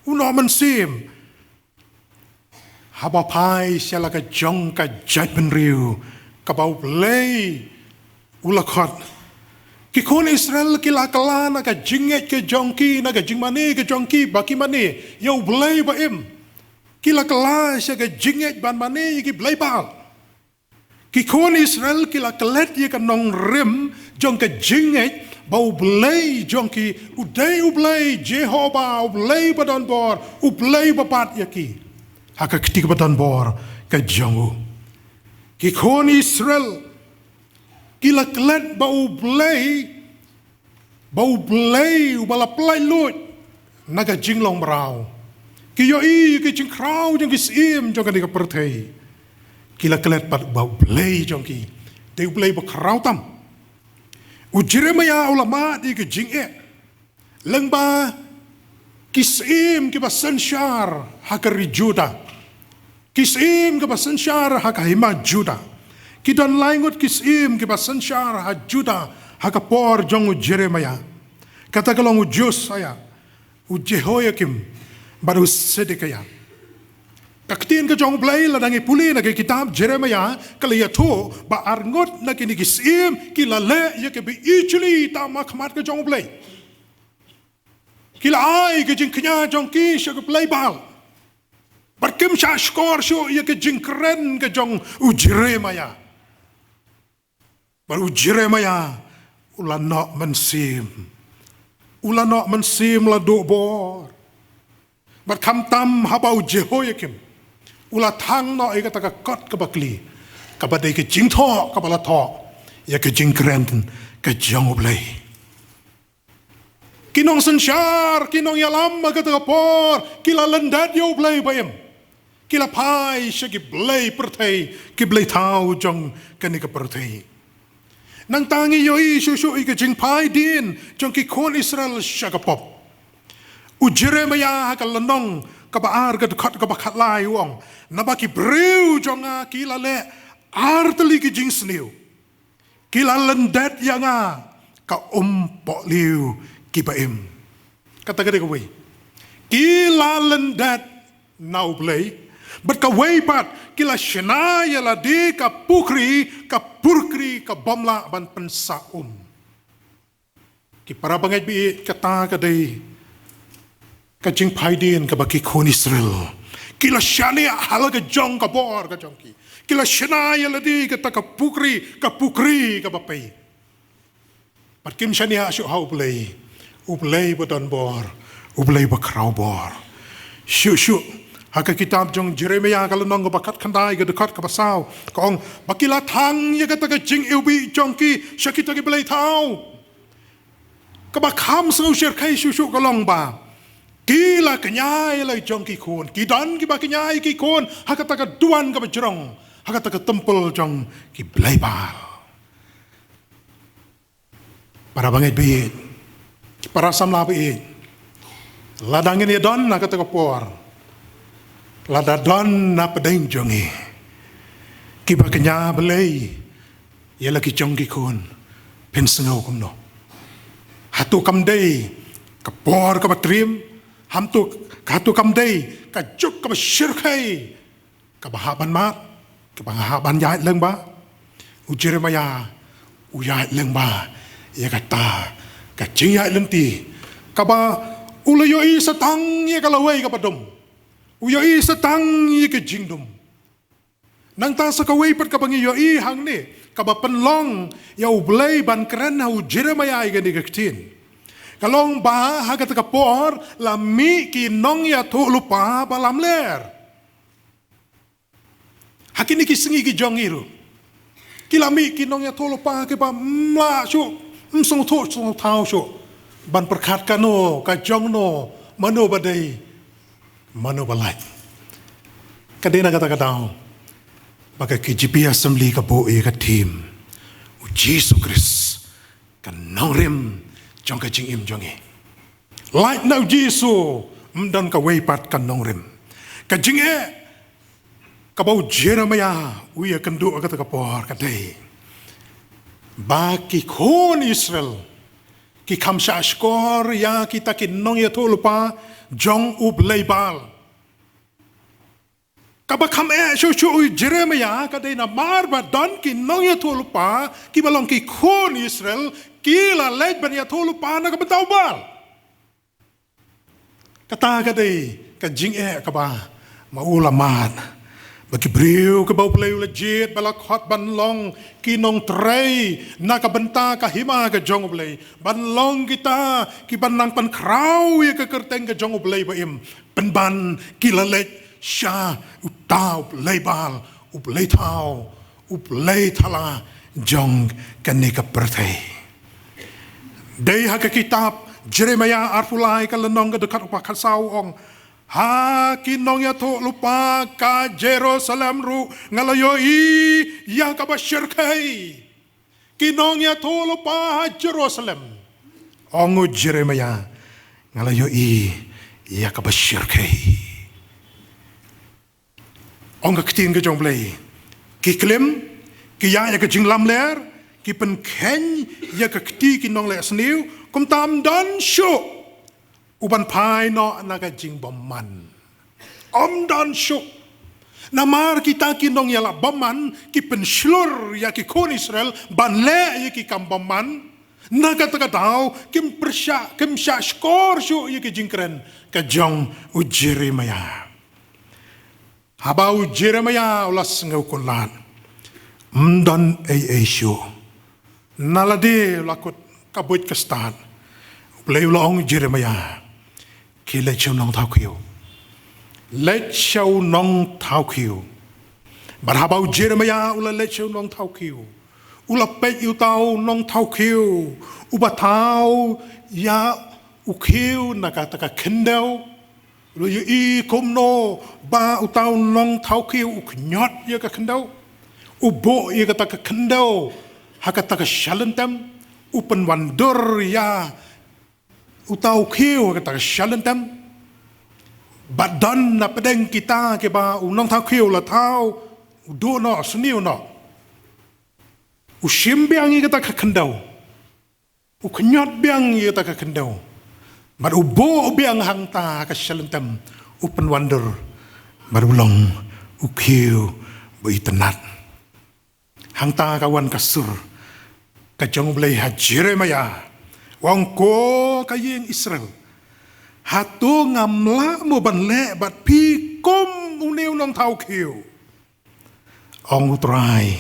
u noh mynsiem. Haba phai sha la ka jong ka jaitbynriew kaba U Blei u la khot, ki khun Israel ki la kylla na ka jingngeit ka jong ki, na ka jingmane ka jong ki ba ki mane ïa U Blei ba im. Ki la kylla sha ka jingngeit ban mane ïa ki blei Baal. Ki khun Israel ki la klet ïa ka nongrim jong ka jingngeit ba U Blei jong ki u dei U Blei Jehovah, U Blei ba don bor, U Blei ba bat ïa ki ha ka kti kaba don bor ka jong u. Ki khun Israel ki la klet ba U Blei, ba U Blei uba la pyllait luid na ka jinglong mraw. Ki ïohi ïa ka jingkhraw jong ki syiem jong kane ka pyrthei. Ki la klet pat ba U Blei jong ki dei U Blei ba khraw tam. U Jeremiah u la mad ïa ka jingeh lyngba ki syiem kiba synshar ha ka ri Judah. Ki syiem kiba synshar ha ka hima Judah. Ki don lai ngut ki syiem kiba synshar ha Judah ha ka por jong u Jeremiah. Kata ka long u Josiah, u Jehoiakim bad u Sedekiah. Ka ktien ka jong U Blei lada ngi pule na ka kitab Jeremiah ka la ïathuh ba ar ngut na kine ki syiem ki la leh ïa kaba ijli tam ha khmat ka jong U Blei. Ki la ai ka jingkñia jong ki sha ki blei Baal. Bad kim shah shkor shuh ïa ka jingkren ka jong u Jeremiah. Bad u Jeremiah u la noh mynsiem. U la noh mynsiem, la duh bor. Bad khamtam haba u Jehoiakim u la thang noh ïa kata ka kot kaba kli, kaba dei ka jingthoh kaba la thoh ïa ka jingkren ka jong U Blei. Ki nongsynshar, ki nongïalam ha kata ka por ki la lyndet ïa U Blei ba im. Ki la phai sha ki blei pyrthei, ki blei thaw jong kane ka pyrthei. Nangta ngi ïohi shuh shuh ïa ka jingphai dien jong ki khun Israel sha ka pop. U Jeremiah ha ka lynnong kaba ar, ka dkhot kaba khatlai u ong: Naba ki briew jong nga ki la leh ar tylli ki jingsniew. Ki la lyndet ïa nga ka umpohliew kiba im. Kata ka dei kawei. Ki la lyndet na U Blei. Bad kawei pat, ki la shna ïa lade ka pukri, ka pukri ka bym lah ban pynsah um. Ki para bangeit baieit, kata ka dei ka jingphai dien kaba ki khun Israel ki la shaniah ha la ka jong ka bor ka jong ki. Ki la shna ïa lade kata ka pukri, ka pukri kaba pei. Bad kim shaniah shuh ha U Blei, U Blei ba don bor, U Blei ba khraw bor. Shuh shuh ha ka kitab jong Jeremiah ka lynnong kaba khatkhyndai, ka dkhot kaba saw, ka ong ba ki la thang ïa kata ka jingiwbih jong ki sha kita ki blei thaw. Kaba kham sngewsyrkhei shuh shuh ka long ba ki la kñia ïa la jong ki khun. Ki don kiba kñia ïa ki khun ha kata ka duwan kaba jrong, ha kata ka templ jong ki blei Baal. Para bangeit baieit, para samla baieit, lada ngin ïa don ha kata ka por, lada don na pdeng jong ngi, Ba kñia Blei ïa la ki jong ki khun, phin sngew kumno? Hato kam dei ka por kaba triem? Hato, hato kam dei ka juk kaba shyrkhei kaba hap ban mad, kaba hap ban ïaid lyngba? U Jeremiah u ïaid lyngba ïa kata ka jingïaid lynti kaba u la ïohi sa tang ïa ka lawei kaba dum. U ïohi sa tang ïa ka jingdum. Nangta sa kawei pat kaba ngi ïohi hangne kaba pynlong ïa U Blei ban kren ha u Jeremiah ïa kane ka ktien, ka long ba ha kata ka por la mih ki nongïathuhlypa ba lamler. Ha kine ki sngi ki jong ngi ruh ki la mih ki nongïathuhlypa kiba ym lah shuh, ym sngewthuh sngewthaw shuh ban pyrkhat kano ka jong no, mano ba dei, mano ba lait. Ka dei na kata ka daw ba ka K J B Assembly ka buh ïa ka theme U Jisu Khrist, ka nongrim jong ka jingim jong ngi. Lait na U Jisu, ym don kawei pat ka nongrim. Ka jingeh kaba u Jeremiah u ïakynduh ha kata ka por ka dei ba ki khun Israel ki kham shahshkor ïa kita ki nongïathuhlypa jong u blei Baal. Kaba kham eh shuh shuh u Jeremiah ka dei namar ba don ki nongïathuhlypa kiba long ki khun Israel ki la leit ban ïathuhlypa na ka bynta u Baal. Kata ka dei ka jingeh kaba ma u la mad, ba ki briew kiba u Blei u la jied ba la khot ban long ki nongtrei na ka bynta ka hima ka jong u Blei, ban long kita kiban nang pynkhraw ïa ka kyrteng ka jong u Blei ba im, pynban ki la leit sha uta u blei Baal, u blei thaw, u blei thala jong kane ka pyrthei. Dei ha ka kitab Jeremiah arphew lai ka lynnong ka dkhot kaba khatsaw ong, ha ki nongïathuhlypa ka Jerusalem ruh nga la ïohi ïa kaba shyrkhei. Ki nongïathuhlypa ha Jerusalem, ong u Jeremiah, nga la ïohi ïa kaba shyrkhei. Ong ka ktien ka jong u Blei, ki klim, ki ïaid ïa ka jinglamler, ki pynkheiñ ïa ka kti ki nongleh sniew, kumta ym don shuh uban phai noh na ka jingbymman. Ym don shuh. Namar kita ki nongïaleh bymman ki pynshlur ïa ki khun Israel ban leh ïa ki kam bymman. Na kata ka daw kim pyrshah, kim shahshkor shuh ïa ki jingkren ka jong u Jeremiah. Haba u Jeremiah u la sngew kular, ym don ei ei shuh. Nalade u la kut ka buit ka stad, u Blei u la ong u Jeremiah, khie leit sha u nongthaw khiew. Leit sha u nongthaw khiew. Bad haba u Jeremiah u la leit sha u nongthaw khiew, u la peit ïa uta u nongthaw khiew uba thaw ïa u khiew na kata ka khyndew. U la ïohi kumno ba uta u nongthaw khiew u khñiot ïa ka khyndew, u buh ïa kata ka khyndew ha kata ka shalynter, u pynwandur ïa uta u khiew ha kata ka shalynter. Bad don na pdeng kita kiba u nongthaw khiew u la thaw, u duh noh, sniew noh. U shim biang ïa kata ka khyndew. U khñiot biang ïa kata ka khyndew. Bad u buh biang hangta ha ka shalynter, u pynwandur. Bad u long u khiew ba itynnad. Hangta ka wan ka sur ka jong u Blei ha Jeremiah, u ong, ko ka ïing Israel, hato ngam lah mo ban leh bad phi kum une u nongthaw khiew? Ong u Trai,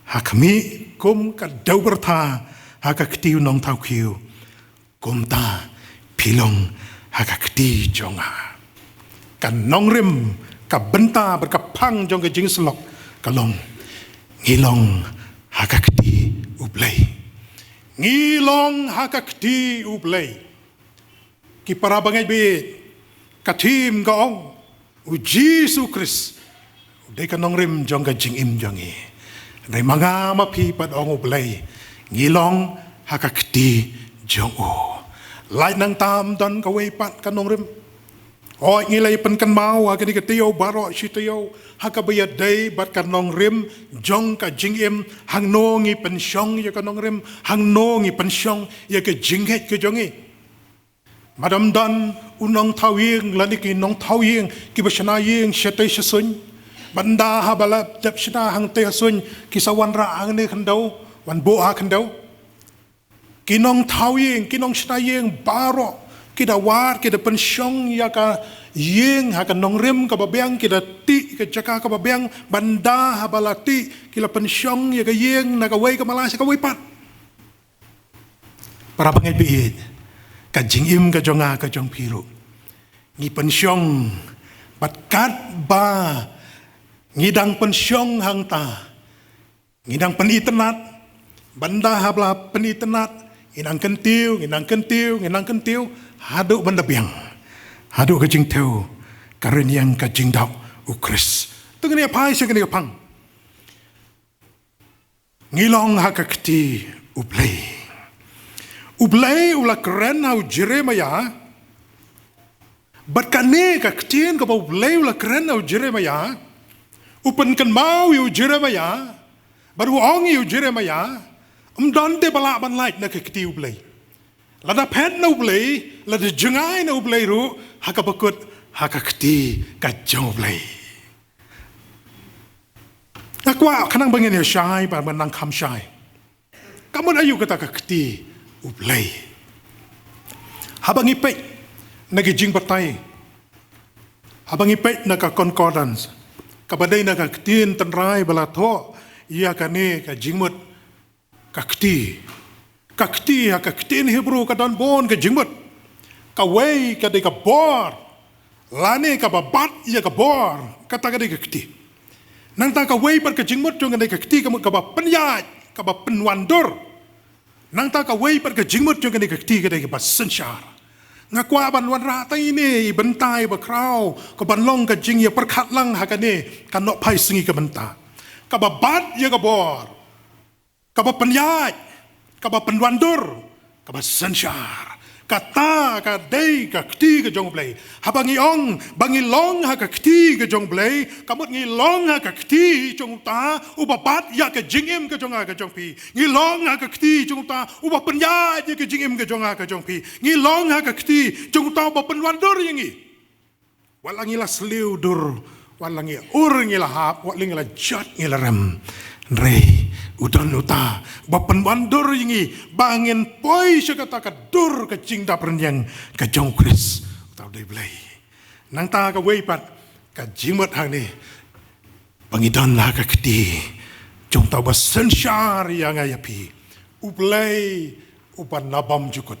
ha khmih kum ka dew byrtha ha ka kti u nongthaw khiew, kumta phi long ha ka kti jong nga. Ka nongrim, ka bynta bad ka phang jong ka jingsyllok ka long, ngi long ha ka kti u Blei. Ngi long ha ka kti u Blei. Ki para bangeit bad ka theme ka ong, u Jisu Khrist u dei ka nongrim jong ka jingim jong ngi. Dei ma nga ma phi pat, ong u Blei, ngi long ha ka kti jong u. Lait nangta ym don kawei pat ka nongrim. Ko ngi la pynkynmaw ha kane ka taïew baroh shi taïew ha kaba ïadei bad ka nongrim jong ka jingim, hangno ngi pynshong ïa ka nongrim, hangno ngi pynshong ïa ka jingngeit ka jong ngi. Bad ym don u nongthaw ïing lane ki nongthaw ïing kiba shna ïing shatei shasuiñ. Bad ynda haba la dep shna hangtei shasuiñ ki sa wanrah hangne khyndew, wan buh ha khyndew. Ki nongthaw ïing, ki nongshna ïing baroh ki da wad, ki da pynshong ïa ka ïing ha ka nongrim kaba biang, ki da tih ka jaka kaba biang, bad ynda haba la tih ki la pynshong ïa ka ïing na kawei ka malai sha kawei pat. Para bangeit baieit, ka jingim ka jong nga ka jong phi ruh ngi pynshong, bad katba ngi dang pynshong hangta ngi dang pynitynnad, bad ynda haba la pynitynnad ngi nang kyntiew, ngi nang kyntiew, ngi nang kyntiew haduh ban da biang haduh ka jingthew ka rynïeng ka jingdap U Khrist. To ngin ïa phai sha kane ka phang. Ngi long ha ka kti U Blei. U Blei u la kren ha u Jeremaïah. Bad kane ka ktien kaba U Blei u la kren ha u Jeremaïah, u pynkynmaw ïa u Jeremaïah, bad u ong ïa u Jeremaïah, ym don de ba lah ban lait na ka kti U Blei. Lada phet na U Blei, lada jngai na U Blei ruh, ha kaba kut ha ka kti ka jong U Blei. Nga kwah khnang ba ngin ïa shai, ba ngin nang kham shai. Ka mut aïu kata ka kti U Blei? Haba ngi peit na ki jingbatai, haba ngi peit na ka concordance, kaba dei na ka ktien tynrai ba la thoh ïa kane ka jingmut ka kti. Ka kti ha ka ktien Hebru ka don bun ka jingmut. Kawei ka dei ka bor, lane kaba bat ïa ka bor, kata ka dei ka kti. Nangta kawei pat ka jingmut jong kane ka kti ka mut kaba pynïaid, kaba pynwandur. Nangta kawei pat ka jingmut jong kane ka kti ka dei kaba synshar. Nga kwah ban wanrah tang ine i bynta iba khraw, ka ban long ka jingïapyrkhat lang ha kane ka nohphai sngi ka bynta. Kaba bat ïa ka bor, kaba pynïaid, kaba pynwandur, kaba synshar. Kata ka dei ka kti ka jong U Blei. Haba ngi ong ba ngi long ha ka kti ka jong U Blei, ka mut ngi long ha ka kti jong uta uba bat ïa ka jingim ka jong nga ka jong phi. Ngi long ha ka kti jong uta uba pynïaid ïa ka jingim ka jong nga ka jong phi. Ngi long ha ka kti jong uta uba pynwandur ïa ngi. Wat la ngi la sliw dur, wat la ngi ur ngi la hap, wat la ngi la jot ngi la rem. Hynrei u don uta uba pynwandur ïa ngi ba ngin poi sha kata ka dur ka jingdap rynïeng ka jong U Khrist, uta u dei U Blei. Nangta kawei pat ka jingmut hangne, ba ngi don ha ka kti jong uta uba synshar ïa nga ïa phi, U Blei uba nabam jukut,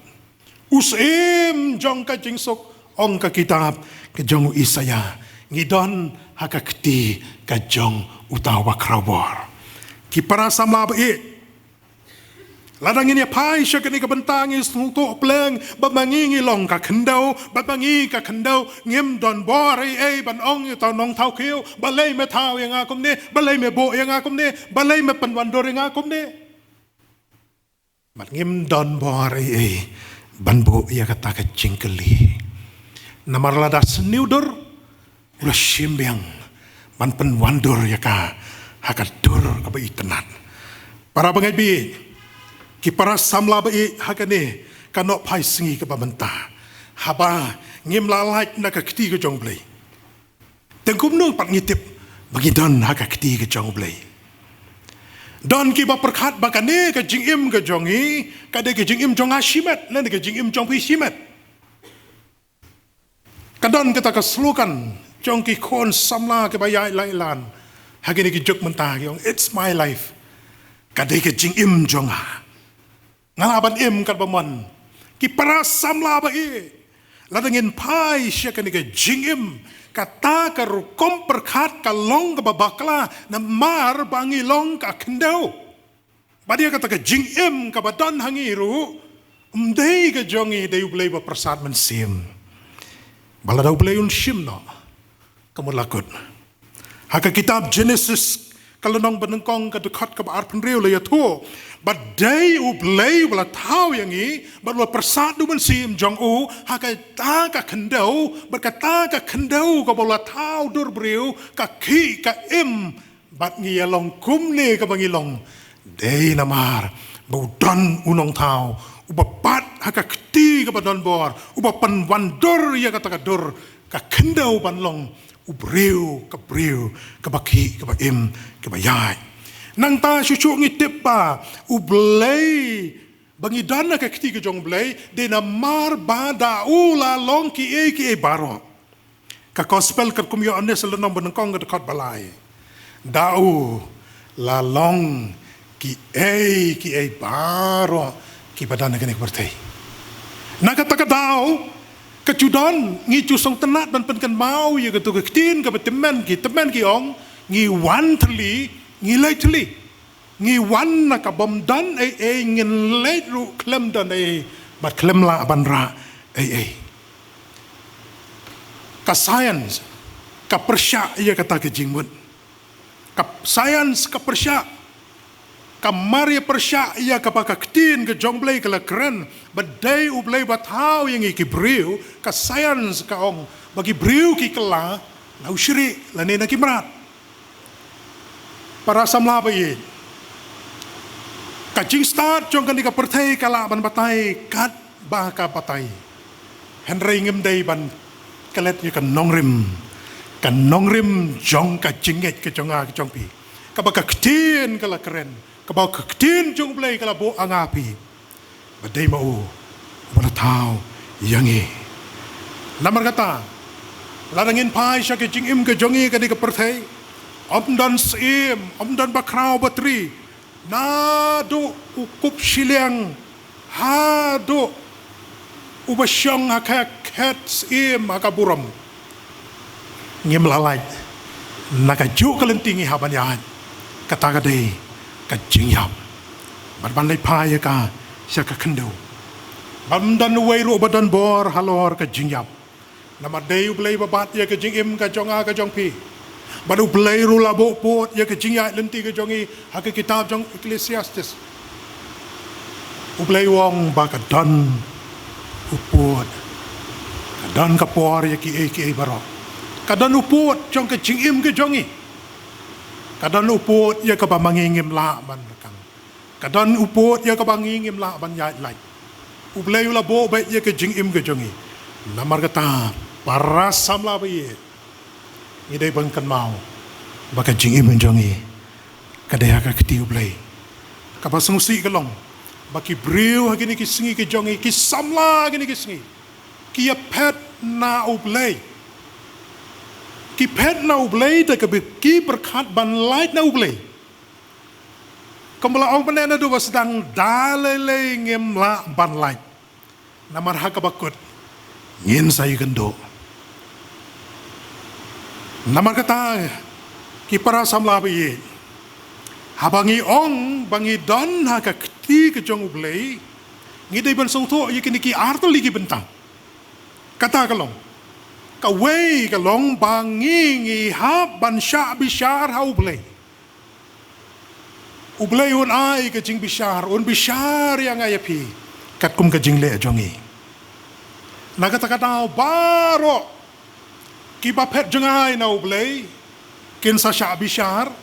u syiem jong ka jingsuk, ong ka kitab ka jong u Isaïah. Ngi don ha ka kti ka jong uta uba khraw bor. Ki para samla baieit, lada ngin ïa phai sha kane ka bynta ngi sngewthuh pleng ba ma ngi ngi long ka khyndew, ba ma ngi ka khyndew ngim don bor ei ei ban ong ïa uta u nongthaw khiew, balei me thaw ïa nga kumne, balei me buh ïa nga kumne, balei me pynwandur ïa nga kumne. Bad ngim don bor ei ei ban buh ïa kata ka jingkylli. Namar lada sniewdur u la shim biang ban pynwandur ïa ka ha ka dur kaba itynnad. Para bangeit baieit, ki para samla baieit, ha kane ka nohphai sngi kaba mynta, haba ngim la lait na ka kti ka jong U Blei, te kumno pat ngi tip ba ngi don ha ka kti ka jong U Blei? Don kiba pyrkhat ba kane ka jingim ka jong ngi ka dei ka jingim jong nga shimet lane ka jingim jong phi shimet. Ka don kata ka slogan jong ki khun samla kiba ïaid lailan ha kine ki juk mynta, ki ong, "It's my life." Ka dei ka jingim jong nga. Nga lah ban im katba mon. Ki para samla baieit, lada ngin phai sha kane ka jingim, kata ka rukom pyrkhat ka long kaba bakla namar ba ngi long ka khyndew. Bad ïa kata ka jingim kaba don ha ngi ruh ym dei ka jong ngi, dei U Blei ba pyrsad mynsiem. Ba lada U Blei un shim noh, ka mut la kut. Ha ka kitab Jenesis Ka lynnong ba nyngkong ka dkhot kaba arphew hynriew la ïathuh ba dei U Blei uba la thaw ïa ngi bad uba la pyrsad da u Mynsiem jong u ha kata ka khyndew, bad kata ka khyndew kaba u la thaw dur briew ka khih ka im, bad ngi ïa long kumne kaba ngi long dei namar ba u don U Nongthaw uba bat ha ka kti kaba don bor, uba pynwandur ïa kata ka dur, ka khyndew ban long u briew, ka briew kaba khih, kaba im, kaba ïaid. Nangta shuh shuh ngi tip ba U Blei, ba ngi don ha ka kti ka jong U Blei dei namar ba da u la long kiei kiei baroh. Ka Gospel katkum u Ïoannis lynnong ba nyngkong ka dkhot ba lai, da u la long kiei kiei baroh kiba don ha kane ka pyrthei. Na kata ka daw, ka ju don, ngi ju sngewtynnad ban pynkynmaw ïa kato ka ktien kaba tymmen ki, tymmen ki ong, ngi wan thylli, ngi leit thylli. Ngi wan na ka bym don ei ei, ngin leit ruh khlem don ei ei, bad khlem lah ban rah ei ei. Ka science ka pyrshah ïa kata ka jingmut. Ka science ka pyrshah, ka mar ïa pyrshah ïa kaba ka ktien ka jong U Blei ka la kren ba dei U Blei ba thaw ïa ngi ki briew. Ka science ka ong ba ki briew ki kylla na u shrieh lane na ki mrad. Para samla ba ïeit, ka jingstad jong kane ka pyrthei ka lah ban batai katba ka batai, hynrei ngim dei ban klet ïa ka nongrim, ka nongrim jong ka jingngeit ka jong nga ka jong phi, kaba ka ktien ka la kren, kaba ka ktien jong U Blei ka la buh ha nga ha phi, ba dei ma u uba la thaw ïa ngi. Namar kata, lada ngin phai sha ka jingim ka jong ngi ha kane ka pyrthei, ym don syiem, ym don bakhraw batri, naduh u kup shiliang haduh uba shong ha ka khet syiem ha ka burom, ngim lah lait na kajuh ka lynti ngi hap ban ïaid. Kata ka dei ka jingïap, bad ban leit phai ïa ka sha ka khyndew. Bad ym don uwei ruh ba don bor halor ka jingïap, namar dei U Blei ba bat ïa ka jingim ka jong nga ka jong phi. Bad U Blei ruh la buh pud ïa ka jingïaid lynti ka jong ngi ha ka kitab jong Ecclesiastes. U Blei u ong ba ka don u pud, ka don ka por ïa kiei kiei baroh. Ka don u pud jong ka jingim ka jong ngi. Ka don u pud ïa kaba ma ngi ngim lah ban rkang. Ka don u pud ïa kaba ngi ngim lah ban ïaid lait. U Blei u la buh beit ïa ka jingim ka jong ngi. Namar kata, para samla ba ïeit, ngi dei ban kynmaw ba ka jingim jong ngi ka dei ha ka kti U Blei. Kaba sngewsih ka long ba ki briew ha kine ki sngi ki jong ngi, ki samla ha kine ki sngi, ki ïaphet na U Blei. Ki phet na U Blei da kaba ki pyrkhat ban lait na U Blei. Kumba la ong mynne naduh ba sdang, da lei lei ngim lah ban lait. Namar ha kaba kut ngin sa ïakynduh. Namar kata, ki para samla ba ïeit, haba ngi ong ba ngi don ha ka kti ka jong U Blei, ngi dei ban sngewthuh ïa kine ki artylli ki bynta. Kata ka long, kawei ka long ba ngi ngi hap ban shah bishar ha U Blei. U Blei un ai ka jingbishar, un bishar ïa nga ïa phi katkum ka jingleh jong ngi. Na kata ka daw baroh kiba phet jngai na U Blei kin sa shah bishar,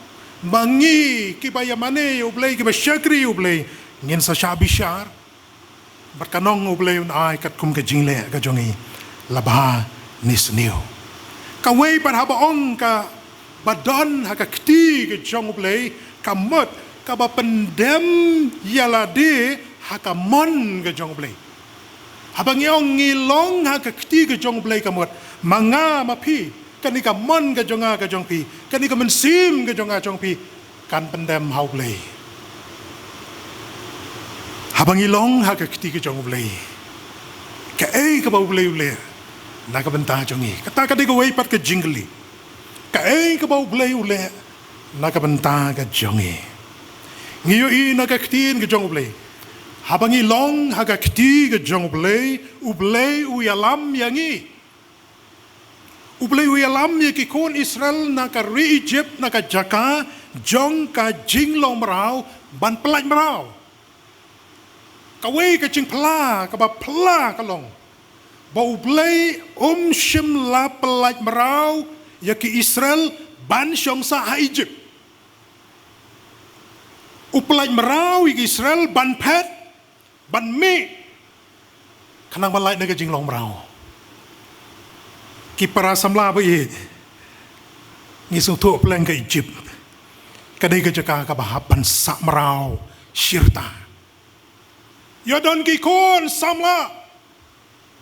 ma ngi kiba ïamane ïa U Blei, kiba shakri ïa U Blei, ngin sa shah bishar. Bad ka nong U Blei un ai katkum ka jingleh ka jong ngi, la bha ne sniew. Kawei pat, haba ong kaba don ha ka kti ka jong U Blei, ka mut kaba pyndem ïa lade ha ka mon ka jong U Blei. Haba ngi ong ngi long ha ka kti ka jong U Blei, ka mut ma nga ma phi, kane ka mon ka jong nga ka jong phi, kane ka mynsiem ka jong nga jong phi, kan pyndem ha U Blei. Haba ngi long ha ka kti ka jong U Blei, kaei kaba U Blei u leh na ka bynta jong ngi? Kata ka dei kawei pat ka jingkylli. Kaei kaba U Blei u leh na ka bynta ka jong ngi? Ngi ïohi na ka ktien ka jong U Blei, haba ngi long ha ka kti ka jong U Blei, U Blei u ïalam ïa ngi. U Blei u ïalam ïa ki khun Israel na ka ri Ijipt, na ka jaka jong ka jinglong mraw ban pyllait mraw. Kawei ka jingphylla kaba phylla ka long ba U Blei um shym la pyllait mraw ïa ki Israel ban shong sah ha Egypt. U pyllait mraw ïa ki Israel ban phet, ban mih, khnang ban lait na ka jinglong mraw. Ki para samla ba ïeit, ngi sngewthuh pleng ka Egypt ka dei ka jaka kaba hap ban sah mraw shirta. Ïoh don ki khun samla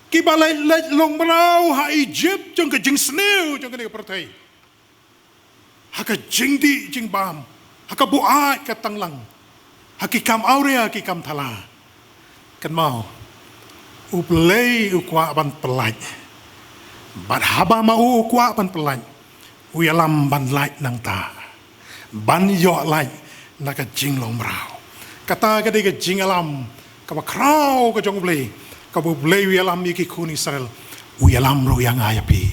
kiba leit leit long mraw ha Egypt jong ka jingsniew jong kane ka pyrthei, ha ka jingdih jingbam, ha ka buaid ka tanglang, ha ki kam awria ki kam thala. Kynmaw, U Blei u kwah ban pyllait. Bad haba ma u u kwah ban pyllait, u ïalam ban lait nangta, ban ïoh lait na ka jinglong mraw. Kata ka dei ka jingïalam kaba khraw ka jong U Blei, kaba U Blei u ïalam ïa ki khun Israel, u ïalam ruh ïa nga ïa phi.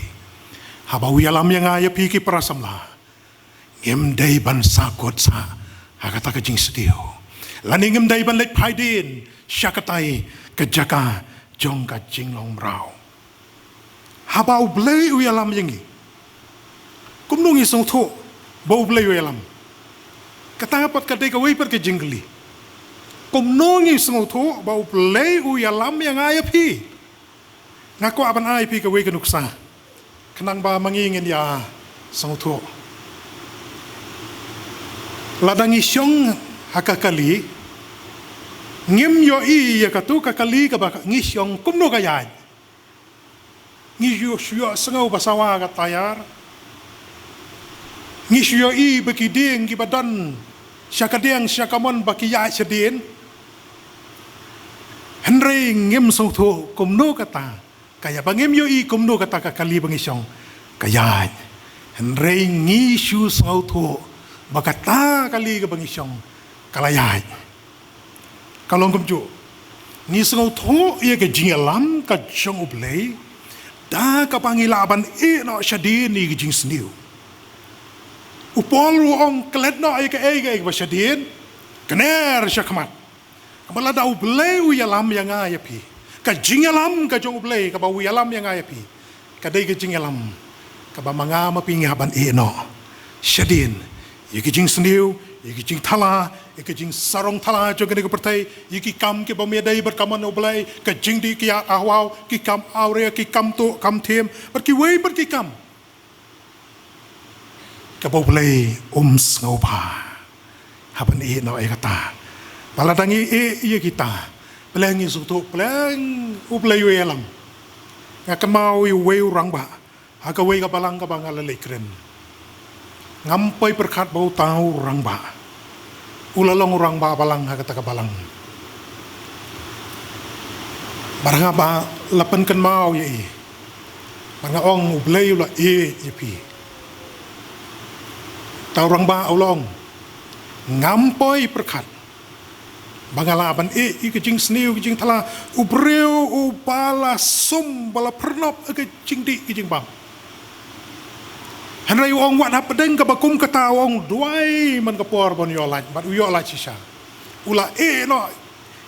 Haba u ïalam ïa nga ïa phi ki para samla, ngim dei ban sahkut sah ha kata ka jingsniew, lane ngim dei ban leit phai dien sha katai ka jaka jong ka jinglong mraw. Haba U Blei u ïalam ïa ngi, kumno ngi sngewthuh ba U Blei u ïalam? Kata pat ka dei kawei pat ka jingkylli. Kumno ngi sngewthuh ba U Blei u ïalam ïa nga ïa phi? Nga kwah ban ai phi kawei ka nuksa khnang ba ma ngi ngin ïa sngewthuh. Lada ngi shong ha ka kali, ngim ïohi ïa katu ka kali kaba ngi shong kumno ka ïaid. Ngi ïoh, shu ïohsngew ba sawa ka tayar. Ngi shu ïohi ba ki dieng kiba don sha ka dieng sha ka mon ba ki ïaid shadien. Hynrei ngim sngewthuh kumno kata ka ïaid, ba ngim ïohi kumno kata ka kali ba ngi shong ka ïaid. Hynrei ngi shu sngewthuh ba kata ka kali kaba ngi shong ka la ïaid. Ka long kumjuh, ngi sngewthuh ïa ka jingïalam ka jong U Blei da kaba ngi lah ban ïeh noh shadien ïa ka jingsniew. U Paul u ong, klet noh ïa kaei kaei kaba shadien, kner sha khmat. Kaba lada U Blei u ïalam ïa nga ïa phi, ka jingïalam ka jong U Blei kaba u ïalam ïa nga ïa phi, ka dei ka jingïalam kaba ma nga ma phi ngi hap ban ïeh noh shadien ïa ki jingsniew, ïa ki jingthala, ïa ki jingsarong thala jong kane ka pyrthei, ïa ki kam kiba ym ïadei bad ka mon U Blei, ka jingdih ki ïa ahwaw, ki kam awria, ki kam tuh kam thiem, bad kiwei pat ki kam kaba U Blei um sngewbha. Hap ban ïeh noh ïa kata. Ba lada ngi ïeh ïa kita, pleng ngi sngewthuh pleng U Blei u ïalam. Nga kynmaw ïa uwei u rangbah ha kawei ka balang kaba nga la leit kren. Ngam poi pyrkhat ba uta u rangbah u la long u rangbah balang ha kata ka balang. Bad nga ba la pynkynmaw ïa i, bad nga ong, U Blei u la ïeh ïa phi. Uta u rangbah u la ong, ngam poi pyrkhat ba nga lah ban ïeh ïa ka jingsniew ka jingthala, u briew uba la sum, ba la pyrnop ha ka jingdih ka jingbam. Hynrei u ong, wat hapdeng kaba kum kata, u ong, duwai man ka por ban ïoh lait, bad u ïoh lait shisha. U la ïeh noh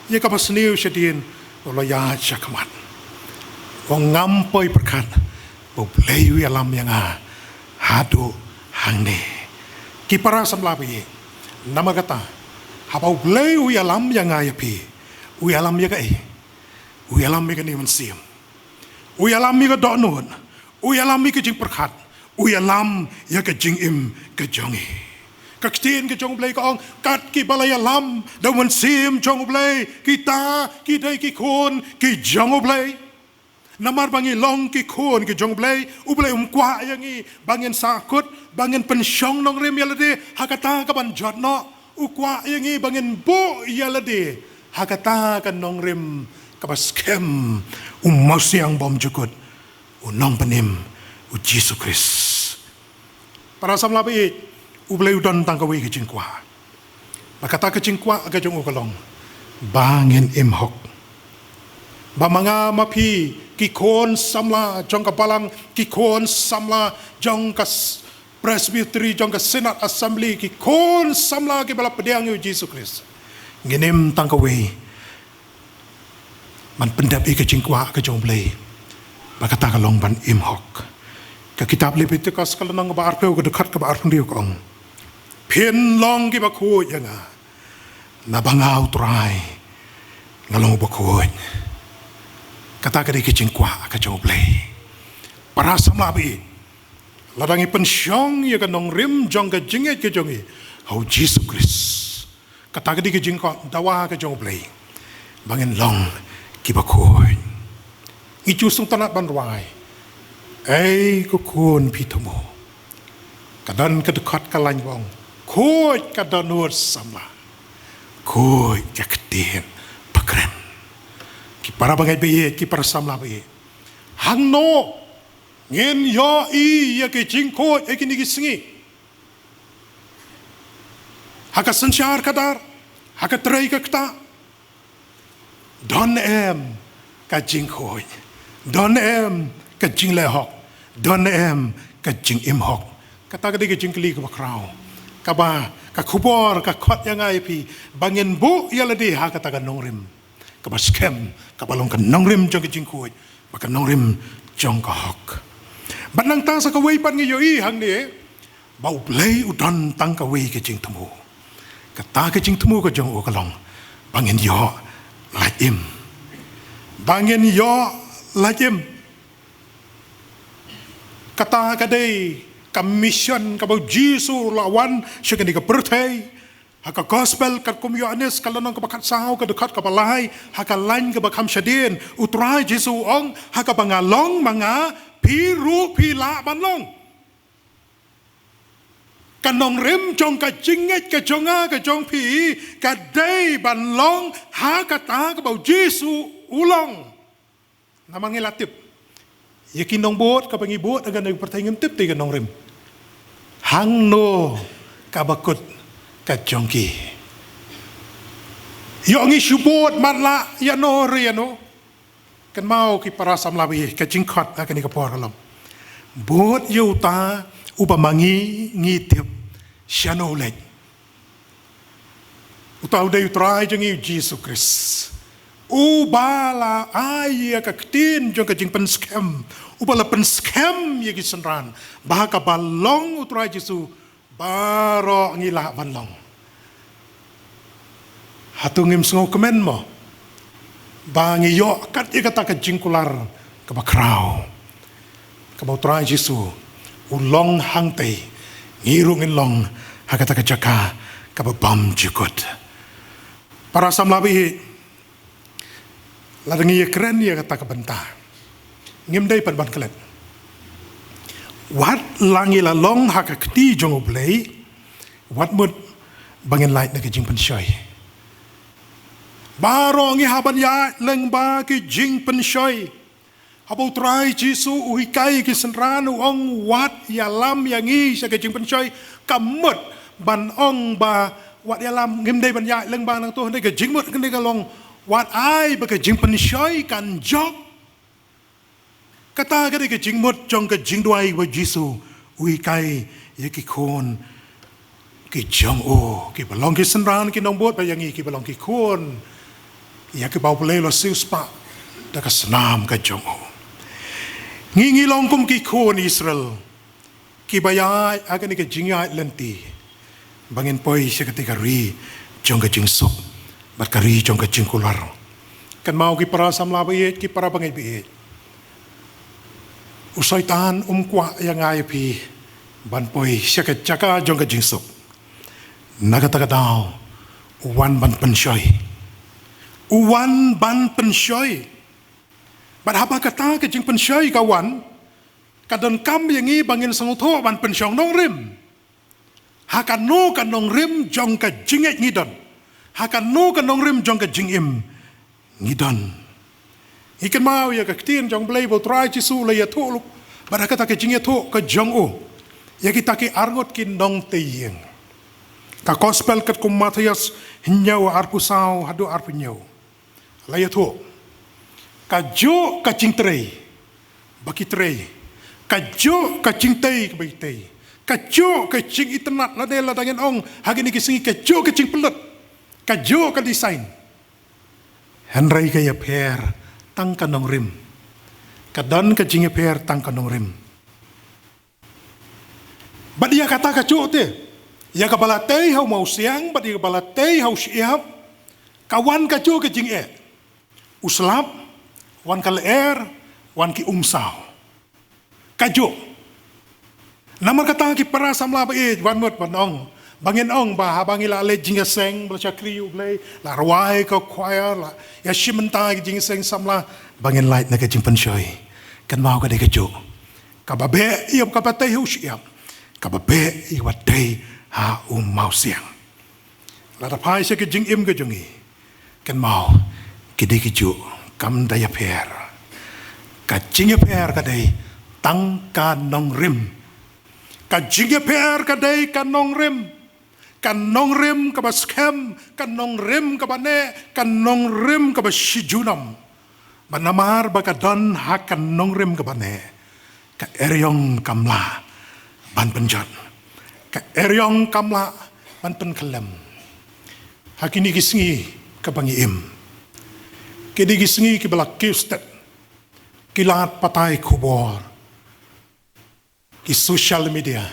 ïa kaba sniew shadien, u la ïaid sha khmat. U ong, ngam poi pyrkhat ba U Blei u ïalam ïa nga haduh hangne. Ki para samla ba ïeit, namar kata, haba U Blei u ïalam ïa nga ïa phi, u ïalam ïa kaei? U ïalam ïa kane ka mynsiem. U ïalam ïa ka dohnud, u ïalam ïa ka jingpyrkhat, u ïalam ïa ka jingim ka jong ngi. Ka ktien ka jong U Blei ka ong, kat kiba la ïalam da u mynsiem jong U Blei, kita ki dei ki khun ki jong U Blei. Namar ba ngi long ki khun ki jong U Blei, U Blei um kwah ïa ngi ba ngin sahkut, ba ngin pynshong nongrim ïa lade ha kata kaban jot noh. U kwah ïa ngi ba ngin buh ïa lade ha kata ka nongrim kaba skhem, u Mawsiang bymjukut, u Nongpynim, u Jisu Khrist. Para samla ba ïeit, U Blei u don tang kawei ka jingkwah. Ba kata ka jingkwah ka jong u ka long ba ngin im hok. Ba ma nga ma phi, ki khun samla jong ka balang, ki khun samla jong ka s-, Presbytery, jong ka Synod Assembly, ki khun samla kiba la pdiang ïa u Jisu Khrist. Ngin im tang kawei ban pyndep ïa ka jingkwah ka jong u Blei, ba kata ka long ban im hok. Ka kitab Lebitikos ka lynnong kaba arphew, ka dkhot kaba arphew hynriew ka ong: Phin long kiba khuid ïa nga, naba nga u Trai nga long uba khuid. Kata ka dei ka jingkwah ka jong u Blei. Para samla baieit, lada ngi pynshong ïa ka nongrim jong ka jingngeit ka jong ngi ha u Jisu Khrist, kata ka dei ka jingkwah, dawa ka jong u Blei, ba ngin long kiba khuid. Ngi ju sngewtynnat ban rwai: Ei ko khun, phi thmu. Ka don ka dkhot ka lain ba ong: Khuid ka dohnud samla, khuid ka ktien ba kren. Ki para bangeit baieit, ki para samla baieit, hangno ngin ïohi ïa ka jingkhuid ha kine ki sngi? Ha ka synshar khadar, ha ka trei ka ktah, don em ka jingkhuid? Don em ka jingleh hok? Don em ka jingim hok? Kata ka dei ka jingkylli kaba khraw, kaba ka khubor ka khot ïa nga ïa phi ba ngin buh ïa lade ha kata ka nongrim kaba skhem, kaba long ka nongrim jong ka jingkhuid bad ka nongrim jong ka hok. Bad nangta sa kawei pat ngi ïohi hangne ba u Blei u don tang kawei ka jingthmu. Kata ka jingthmu ka jong u ka long ba ngin ïoh lait im. Ba ngin ïoh lait im. Kata ka dei ka mission kaba u Jisu u la wan sha kane ka pyrthei. Ha ka Gospel katkum u Ïoannis ka lynnong kaba khatsaw, ka dkhot kaba lai, ha ka lain kaba kham shadien, u Trai Jisu u ong: Ha kaba nga long ma nga, phi ruh phi lah ban long. Ka nongrim jong ka jingngeit ka jong nga, ka jong phi, ka dei ban long ha kata kaba u Jisu u long. Namar ngi la tip, ïa ki nongbud kaba ngi bud ha kane ka pyrthei, ngim tip te ka nongrim hangno kaba kut ka jong ki. Ïoh ngi shu bud matlah ïano re ïano. Kynmaw ki para samla baieit, ka jingkhot ha kane ka por ka long: Bud ïa uta uba ma ngi ngi tip shano u leit. Uta u dei u Trai jong ngi u Jisu Khrist, uba la ai ïa ka ktien jong ka jingpynskhem, uba la pynskhem ïa ki synran, ba ha kaba long u Trai Jisu baroh ngi lah ban long. Hato ngim sngewkmen mo ba ngi ïoh kat ïa kata ka jingkular kaba khraw, kaba u Trai Jisu u long hangtei, ngi ruh ngin long ha kata ka jaka kaba bymjukut? Para samla baieit, lada ngi ïakren ïa kata ka bynta, ngim dei pat ban klet. Wat la ngi la long ha ka kti jong u Blei, wat mut ba ngin lait na ka jingpynshoi. Baroh ngi hap ban ïaid lyngba ki jingpynshoi. Haba u Trai Jisu u hikai ki synran, u ong: Wat ïalam ïa ngi sha ka jingpynshoi. Ka mut ban ong ba wat ïalam, ngim dei ban ïaid lyngba nangto, hynrei ka jingmut kane ka long: Wat ai ba ka jingpynshoi kan jop. Kata ka dei ka jingmut jong ka jingduwai ba u Jisu u hikai ïa ki khun ki jong u, kiba long ki synran, ki nongbud, bad ïa ngi kiba long ki khun ïa kiba u Blei u la siewspah da ka snam ka jong u. Ngi, ngi long kum ki khun Israel kiba ïaid ha kane ka jingïaid lynti ba ngin poi sha kata ka ri jong ka jingsuk bad ka ri jong ka jingkular. Kynmaw ki para samla baieit, ki para bangeit baieit, u Soitan um kwah ïa nga ïa phi ban poi sha ka jaka jong ka jingsuk. Na kata ka daw u wan ban pynshoi. U wan ban pynshoi. Bad haba kata ka jingpynshoi ka wan, ka donkam ïa ngi ba ngin sngewthuh ban pynshong nongrim. Ha kano ka nongrim jong ka jingngeit ngi don? Ha kano ka nongrim jong ka jingim ngi don? Ngi kynmaw ïa ka ktien jong u Blei ba u Trai Jisu u la ïathuh luk, bad ha kata ka jingïathuh ka jong u ïa kita ki arngut ki nongtei ïing. Ka Gospel katkum u Mathaios hynñiew, arphew saw haduh arphew hynñiew. La ïathuh: Kajuh ka jingtrei ba ki trei, kajuh ka jingtei kaba ki tei, Kajuh ka jingitynnad lane lada ngin ong ha kine ki sngi kajuh ka jingpynlut, kajuh ka design. Hynrei ka ïapher tang ka nongrim. Ka don ka jingïapher tang ka nongrim. Bad ïa kata kajuh te, ïa kaba la tei ha u mawsiang bad ïa kaba la tei ha u shyiap, ka wan kajuh ka jingeh. U slap, wan ka lyer, wan ki umsaw. Kajuh. Namar kata ki para samla ba ïeit, wan mut ban ong, ba ngin ong ba haba ngi la leit jingïaseng ba la shakri ïa U Blei, la rwai ka choir, la ïashim bynta ki jingïaseng samla, ba ngin lait na ka jingpynshoi. Kynmaw ka dei kajuh. Kaba beh ïa kaba tei ha u shyiap, kaba beh ïa kaba tei ha u mawsiang. Lada phai sha ka jingim ka jong ngi, kynmaw, ki dei kijuh, kam da ïapher. Ka jingïapher ka dei tang ka nongrim. Ka jingïapher ka dei ka nongrim. Ka nongrim kaba skhem, ka nongrim kaba neh, ka nongrim kaba shi junom. Bad namar ba ka don ha ka nongrim kaba neh, ka eriong kam lah ban pynjot, ka eriong kam lah ban pynkhyllem. Ha kine ki sngi kaba ngi im, kine ki sngi kiba la kiew stet, ki lad pathai khubor, ki social media.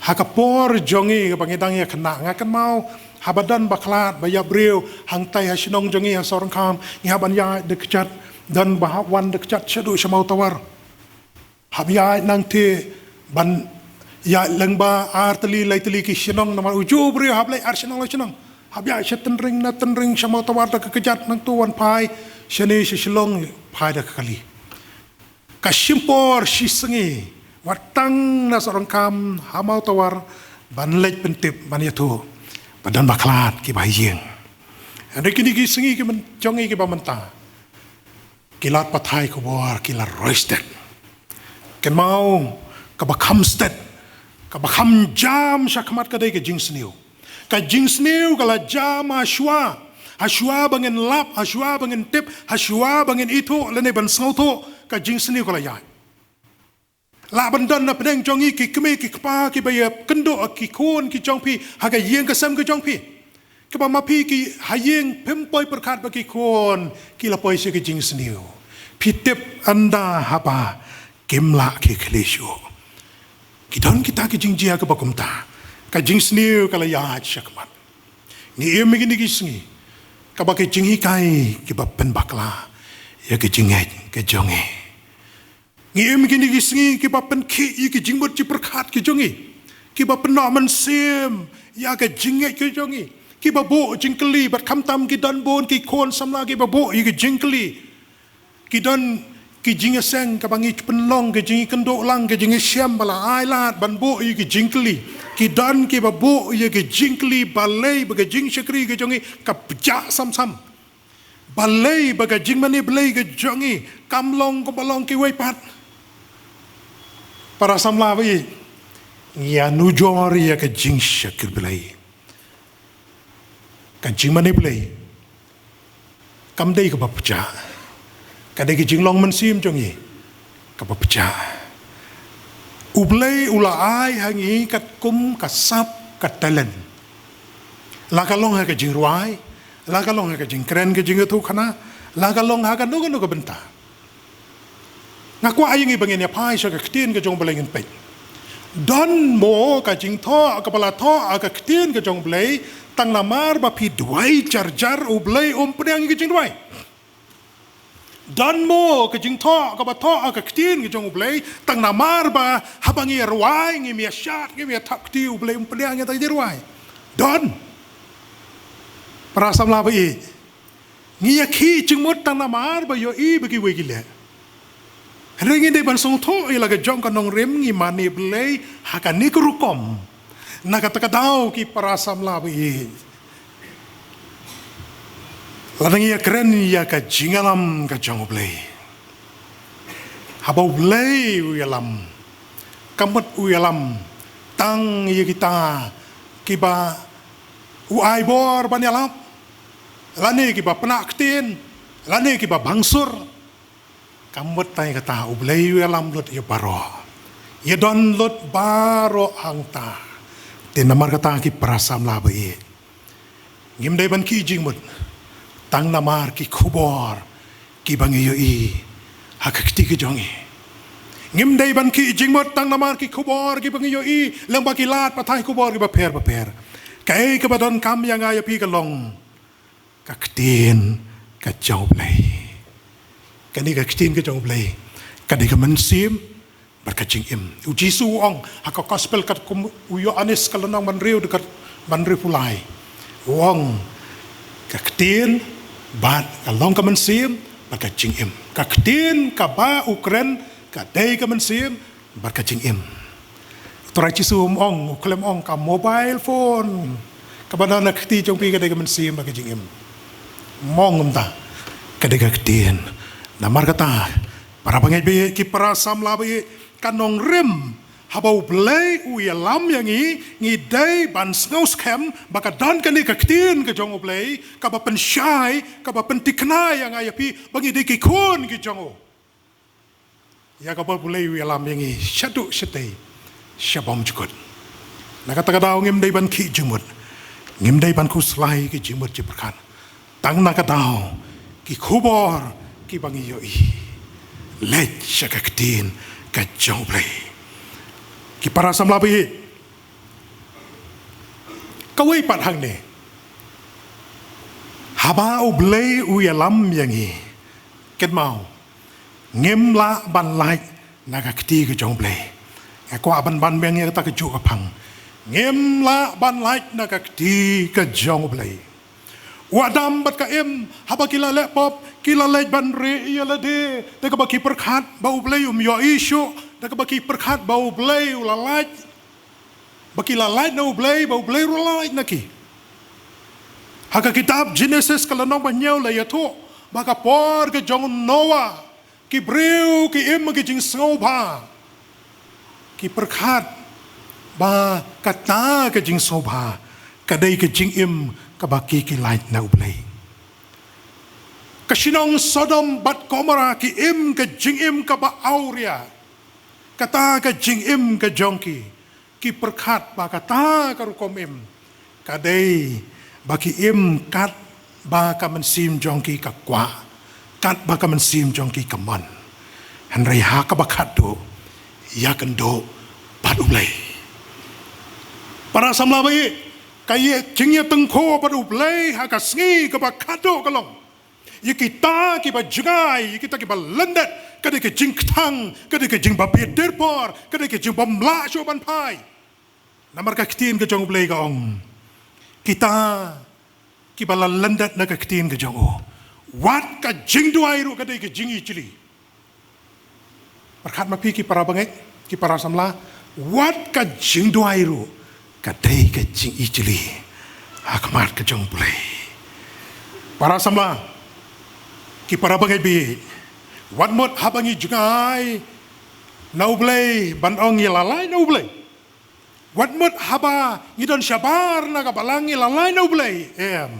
Ha ka por jong ngi kaba ngi dang ïa khynnah, nga kynmaw haba don ba khlad ba ïap briew hangtai ha shnong jong ngi ha Sohryngkham, ngi hap ban ïaid da kjat, don ba hap wan da kjat shaduh sha Mawtawar. Hap ïaid nangta ban ïaid lyngba ar tylli lai tylli ki shnong, namar ujuh u briew hap leit ar shnong lai shnong. Hap ïaid sha Tynring, na Tynring sha Mawtawar da ka kjat, nangta wan phai shane sha Shillong phai da ka kali. Ka shim por shi sngi, wat tang na Sohryngkham ha Mawtawar ban leit pyntip, ban ïathuh ba don ba khlad kiba ha ïing. Hynrei kine ki sngi ki myn-, jong ngi kiba mynta, ki lad pathai khubor ki la roi stet. Kynmaw, kaba kham stet, kaba kham jam shakhmat ka dei ka jingsniew. Ka jingsniew ka la jam ha shuwa. Ha shuwa ba ngin lap, ha shuwa ba ngin tip, ha shuwa ba ngin ithuh lane ban sngewthuh, ka jingsniew ka la ïaid. Lah ban don na pdeng jong ngi ki kmie ki kpa kiba ïakynduh ïa ki khun ki jong phi ha ka ïing ka sem ka jong phi, kiba ma phi ki ha ïing phim poi pyrkhat ba ki khun ki la poi sha ka jingsniew. Phi tip, ynda haba kim lah ki khlieh shuh. Ki don kita ki jingjia kiba kumta. Ka jingsniew ka la ïaid shakhmat. Ngi im ha kine ki sngi kaba ki jinghikai kiba pynbakla ïa ki jingngeit ki jong ngi. Ngi im ha kine ki sngi kiba pynkhih ïa ki jingmut jingpyrkhat ki jong ngi, kiba pynnoh mynsiem ïa ka jingngeit ki jong ngi, kiba buh jingkylli, bad khamtam ki don bun ki khun samla kiba buh ïa ki jingkylli. Ki don ki jingïaseng kaba ngi pynlong, ki jingïakynduh lang, ki jingïashem ba la ailad ban buh ïa ki jingkylli. Ki don kiba buh ïa ki jingkylli balei ba ka jingshakri ka jong ngi ka pjah sam sam. Balei ba ka jingmane Blei ka jong ngi kam long kumba long kiwei pat. Para samla ba ïeit, ngi ïa nujor ïa ka jingshakri Blei. Ka jingmane Blei kam dei kaba pjah. Ka dei ka jinglong mynsiem jong ngi kaba pjah. U Blei u la ai ha ngi katkum ka sap ka talent. La ka long ha ka jingrwai, la ka long ha ka jingkren ka jingïathuhkhana, la ka long ha kano kano ka bynta. Nga kwah ïa ngi ba ngin ïa phai sha ka ktien ka jong U Blei ngin peit. Don mo ka jingthoh kaba la thoh ha ka ktien ka jong U Blei, tang namar ba phi duwai jar jar U Blei um pdiang ïa ka jingduwai. Don mo ka jingthoh kaba thoh ha ka ktien ka jong U Blei, tang namar ba haba ngi ïa rwai, ngim ïa shad, ngim ïa thap kti, U Blei um pdiang ïa ka jingduwai. Don. Para samla ba ïeit, ngi ïa khih jingmut tang namar ba ïohi ba kiwei ki leh. Hynrei ngi dei ban sngewthuh ïa la ka jong ka nongrim, ngi mane Blei ha kane ka rukom. Na kata ka daw ki para samla ba ïeit, lada ngi ïa kren ïa ka jingïalam ka jong U Blei, haba U Blei u ïalam, ka mut u ïalam tang ïa kita kiba u ai bor ban ïalap, lane kiba pynah ktien, lane kiba bang sur. Ka mut tang ïa kata, U Blei u ïalam lut ïa baroh. Ïa don lut baroh hangta. Te namar kata ki para samla ba ïeit, ngim dei ban ki jingmut tang namar ki khubor kiba ngi ïohi ha ka kti ka jong i. Ngim dei ban ki jingmut tang namar ki khubor kiba ngi ïohi lyngba ki lad pathai khubor kiba pher ba pher. Kaei kaba donkam ïa nga ïa phi ka long ka ktien ka jong U Blei. Kane ka ktien ka jong U Blei ka dei ka mynsiem bad ka jingim. U Jisu u ong ha ka gospel katkum u Ïoannis ka lynnong ba hynriew dkhot ba hynriewphew lai, u ong ka ktien bad ka long ka mynsiem bad ka jingim. Ka ktien kaba u kren ka dei ka mynsiem bad ka jingim. U Trai Jisu um ong, u khlem ong ka mobile phone kaba don ha ka kti jong phi ka dei ka mynsiem bad ka jingim. Um ong kumta, ka dei ka ktien. Namar kata, para bangeit ba ïeit, ki para samla ba ïeit, ka nongrim haba U Blei u ïalam ïa ngi, ngi dei ban sngewskhem ba ka don kane ka ktien ka jong U Blei kaba pynshai, kaba pynthikna ïa nga ïa phi ba ngi dei ki khun ki jong u. Ïa kaba U Blei u ïalam ïa ngi shaduh shatei sha bymjukut. Na kata ka daw ngim dei ban ki jingmut, ngim dei ban khuslai ki jingmut jingpyrkhat. Tang na ka daw ki khubor kiba ngi ïohi, leit sha ka ktien ka jong U Blei. Ki para samla ba ïeit, kawei pat hangne, haba U Blei u ïalam ïa ngi, kynmaw, ngim lah ban lait na ka kti ka jong U Blei. Nga kwah ban ban biang ïa kata kajuh ka phang. Ngim lah ban lait na ka kti ka jong U Blei. U Adam bad ka Im, haba ki la leh pop, ki la leit ban rieh ïa lade da kaba ki pyrkhat ba U Blei um ïohi shuh, da kaba ki pyrkhat ba U Blei u la lait, ba ki la lait na U Blei, ba U Blei ruh u la lait na ki. Ha ka kitab Jenesis ka lynnong ba hynñiew la ïathuh ba ka por ka jong u Noah, ki briew ki im ha ka jingsngewbha, ki pyrkhat ba kata ka jingsngewbha ka dei ka jingim kaba ki, ki lait na U Blei. Ka shnong Sodom bad Gomorrah ki im ka jingim kaba awria. Kata ka jingim ka jong ki, ki pyrkhat ba kata ka rukom im ka dei ba ki im katba ka mynsiem jong ki ka kwah, katba ka mynsiem jong ki ka mon. Hynrei ha kaba khatduh, ïakynduh bad U Blei. Para samla ba ïeit, ka ïa jingïatyngkhuh bad U Blei ha ka sngi kaba khatduh ka long, ïa kita kiba jngai, ïa kita kiba lyndet, ka dei ka jingkthang, ka dei ka jingbapher por, ka dei ka jingbymlah shuh ban phai. Namar ka ktien ka jong U Blei ka ong, kita kiba la lyndet na ka ktien ka jong u, wat ka jingduwai ruh ka dei ka jingijli. Pyrkhat ma phi ki para bangeit, ki para samla, wat ka jingduwai ruh ka dei ka jingijli ha khmat ka jong U Blei. Para samla, ki para bangeit ba ïeit, wat mut haba ngi jngai na U Blei ban ong ngi la lait na U Blei. Wat mut haba ngi don shabar na ka balang ngi la lait na U Blei. Em.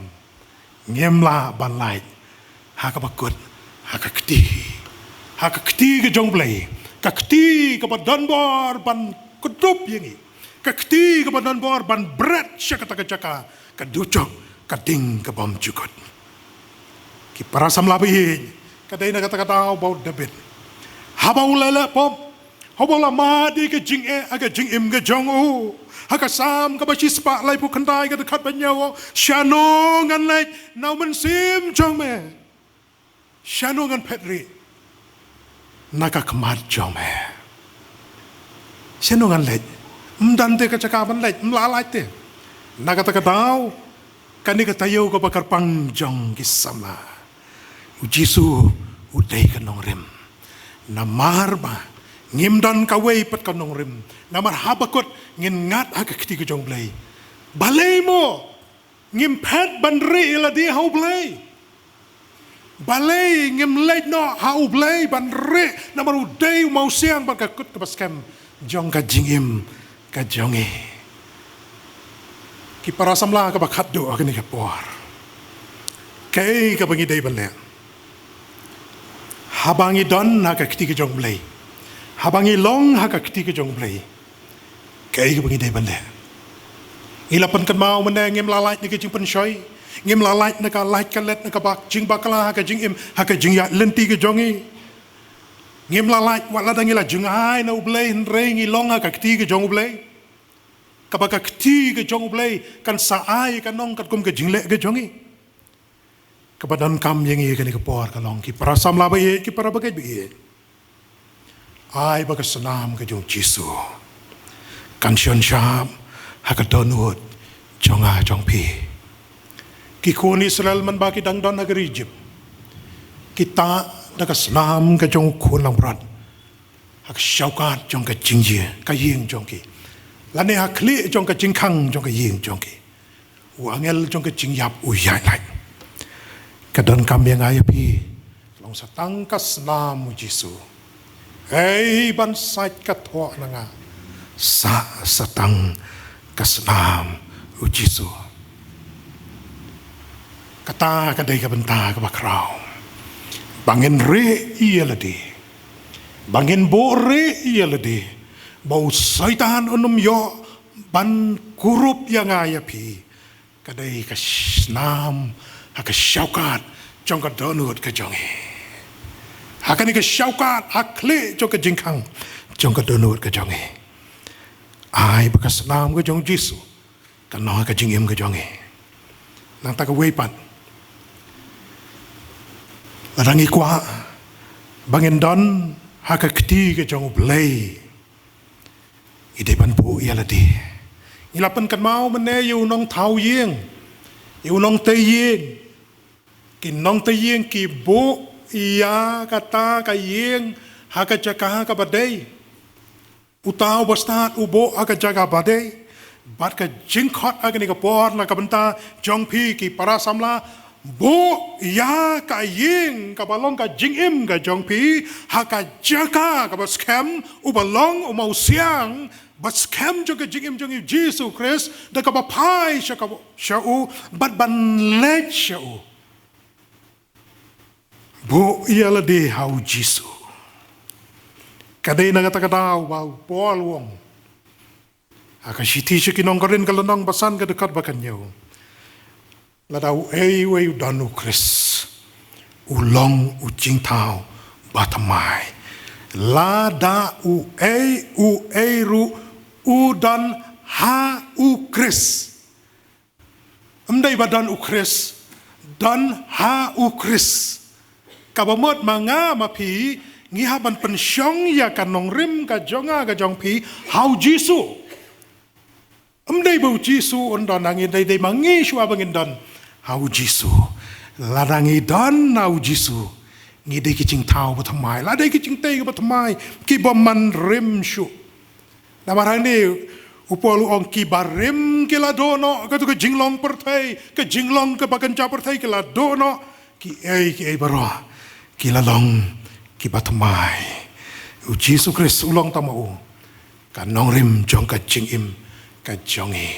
Ngim lah ban lait ha kaba kut, ha ka kti, ha ka kti ka jong U Blei, ka kti kaba don bor ban kdup ïa ngi, ka kti kaba don bor ban bret sha kata ka jaka ka dujok, ka ding ka bymjukut. Ki para samla ba ïeit, ka dei na kata ka daw ba u David, haba u la leh pop, haba u la mad ïa ka jingeh ha ka jingim ka jong u, ha ka Salm kaba shispah laiphew khyndai ka dkhot ba hynñiew, shano ngan leit na u mynsiem jong me? Shano ngan phet rieh na ka khmat jong me? Shano ngan leit? Ym don te ka jaka ban leit, ym lah lait te. Na kata ka daw, kane ka taïew kaba kyrpang jong ki samla, U Jisu u dei ka nongrim. Namar ba ngim don kawei pat ka nongrim, namar haba kut ngin ngat ha ka kti ka jong U Blei. Balei mo ngim phet ban rieh ïa lade ha U Blei? Balei ngim leit noh ha U Blei ban rieh, namar u dei u mawsiang bad ka kut kaba skhem jong ka jingim ka jong ngi. Ki para samla, kaba khatduh ha kane ka por, kaei kaba ngi dei ban leh? Haba ngi don ha ka kti ka jong U Blei, Haba ngi long ha ka kti ka jong U Blei, kaei kaba ngi dei ban leh? Ngi la pynkynmaw mynne, ngim la lait na ka jingpynshoi, ngim la lait na ka lait ka let na ka bak jingbakla ha ka jingim, ha ka jingïaid lynti ka jong ngi. Ngim la lait wat lada ngi la jngai na U Blei, hynrei ngi long ha ka kti ka jong U Blei. Kaba ka kti ka jong U Blei kan sa ai ka nong katkum ka jingleh ka jong ngi. Kaba donkam ïa ngi kane ka por ka long, ki para samla ba ïeit, ki para bangeit ba ïeit, ai ba ka snam ka jong U Jisu kan shon shap ha ka dohnud jong nga jong phi. Ki khun Israel mynba ki dang don ha ka ri Ijipt, ki tah da ka snam ka jong u khun langbrot ha ka shaukat jong ka jingïing, ka ïing jong ki, lane ha khlieh jong ka jingkhang jong ka ïing jong ki. U angel jong ka jingïap u ïaid lait. Ka donkam ïa nga ïa phi, long sa tang ka snam U Jisu. Ei, ban sait ka thoh na nga, sah sa tang ka snam U Jisu. Kata ka dei ka bynta kaba khraw, ba ngin rieh ïa lade, ba ngin buhrieh ïa lade, ba u Soitan un ym ïoh ban kurup ïa nga ïa phi. Ka dei ka snam ha ka shaukat jong ka dohnud ka jong ngi. Ha kane ka shaukat, ha khlieh jong ka jingkhang jong ka dohnud ka jong ngi, ai ba ka snam ka jong U Jisu kan long ha ka jingim ka jong ngi. Nangta kawei pat, lada ngi kwah ba ngin don ha ka kti ka jong U Blei, ngi dei ban buh ïa lade. Ngi la pynkynmaw mynne ïa u nongthaw ïing, ïa u nongtei ïing. Ki nongtei ïing ki buh ïa kata ka ïing ha ka jaka kaba dei. Uta uba stad u buh ha ka jaka ba dei. Bad ka jingkhot ha kane ka por na ka bynta jong phi ki para samla, buh ïa ka ïing kaba long ka jingim ka jong phi ha ka jaka kaba skhem, uba long u mawsiang ba skhem jong ka jingim jong U Jisu Khrist, da kaba phai sha ka, sha u, bad ban leit sha u. Buh ïa lade ha U Jisu. Ka dei na kata ka daw ba u Paul u ong ha ka shithi sha ki nong Korinth ka lynnong ba san ka dkhot ba khathynñiew, lada uei uei u don U Khrist, u long u jingthaw ba thymmai. Lada uei uei ruh u don ha U Khrist. Ym dei ba don U Khrist, don ha U Khrist. Kaba mut ma nga ma phi ngi hap ban pynshong ïa ka nongrim ka jong nga ka jong phi ha U Jisu. Ym dei ba U Jisu un don ha ngi, dei, dei ma ngi shuwa ba ngin don ha U Jisu. Lada ngi don ha U Jisu, ngi dei ki jingthaw ba thymmai, la dei ki jingtei ba thymmai, ki bym man rim shuh. Namar hangne u Paul u ong, ki barim ki la duh noh, kato ka jinglong pyrthei, ka jinglong kaba kynja pyrthei ki la duh noh, kiei kiei baroh ki la long kiba thymmai. U Jisu Khrist u long tang ma u ka nongrim jong ka jingim ka jong ngi.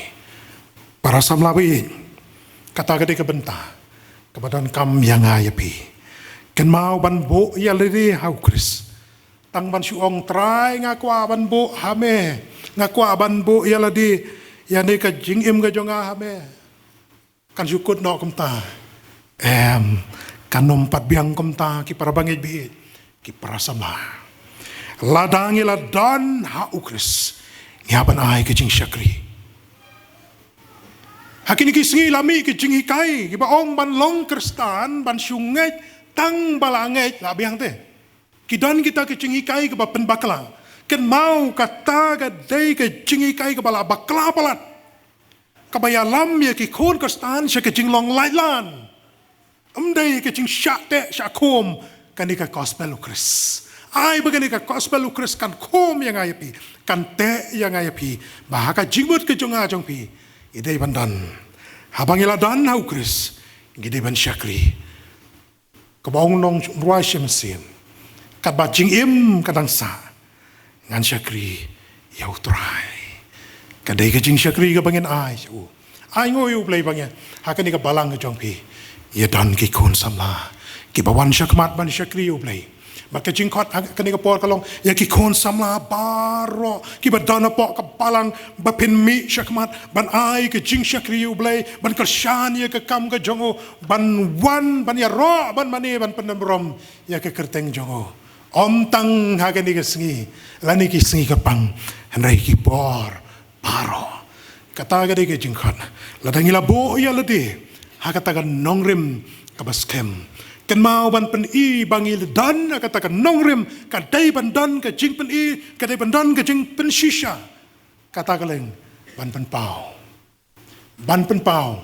Para samla ba ïeit, kata ka dei ka bynta kaba donkam ïa nga ïa phi. Kynmaw ban buh ïa lade ha U Khrist. Tang ban shu ong, Trai, nga kwah ban buh ha me, nga kwah ban buh ïa lade, ïa ne ka jingim ka jong nga ha me. Kan shu kut noh kumta? Em, kan ym pat biang kumta, ki para bangeit ba ïeit, ki para samla. Lada ngi la don ha U Khrist, ngi hap ban ai ka jingshakri. Ha kine ki sngi la mih ki jinghikai kiba ong ban long Khristan ban shu ngeit tang ba la ngeit la biang te. Ki don kita ki jinghikai kiba pynbakla. Kynmaw, kata ka dei ka jinghikai kaba la bakla palat, kaba ïalam ïa ki khun Khristan sha ka jinglong laitlan. Ym dei ka jingshah teh shah khum. Kane ka gospel U Khrist, ai ba kane ka gospel U Khrist kan khum ïa nga ïa phi, kan teh ïa nga ïa phi, ba ha ka jingmut ka jong nga jong phi, ngi dei ban don. Haba ngi la don ha U Khrist, ngi dei ban shakri. Kaba ong u nongrwai shi mynsiem, katba jingim ka dang sah, ngan shakri ïa U Trai. Ka dei ka jingshakri kaba ngin ai sha u. Ai nguh ïa U Blei ba ngi ha kane ka balang ka jong phi, ïa don ki khun samla kiba wan shakhmat ban shakri ïa U Blei. Bad ka jingkhot ha kane ka por ka long ïa ki khun samla baroh kiba don hapoh ka balang, ba phin mih shakhmat ban ai ka jingshakri ïa U Blei, ban kyrshan ïa ka kam ka jong u, ban wan, ban ïaroh, ban mane, ban pyndonkam ïa ka kyrteng jong u. Ym tang ha kane ka sngi lane ki sngi kyrpang, hynrei ki por baroh. Kata ka dei ka jingkhot. Lada ngi la buh ïa lade ha kata ka nongrim kaba skhem, kynmaw ban pyni ba ngi la don ha kata ka nongrim, ka dei ban don ka jingpyni, ka dei ban don ka jingpynshisha. Kata ka long ban pynpaw. Ban pynpaw.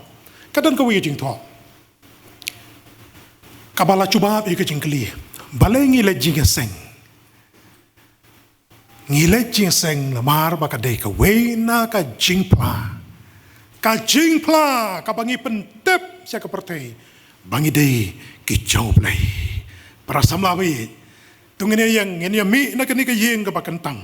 Ka don kawei ka jingthoh kaba la jubab ïa ka jingkylli, balei ngi leit jingïaseng? Ngi leit jingïaseng namar ba ka dei kawei na ka jingphla, ka jingphla kaba ngi pyntip sha ka pyrthei ba ngi dei ki jong U Blei. Para samla baieit, to ngin ïa ïeng, ngin ïa mih na kane ka ïing kaba kyntang.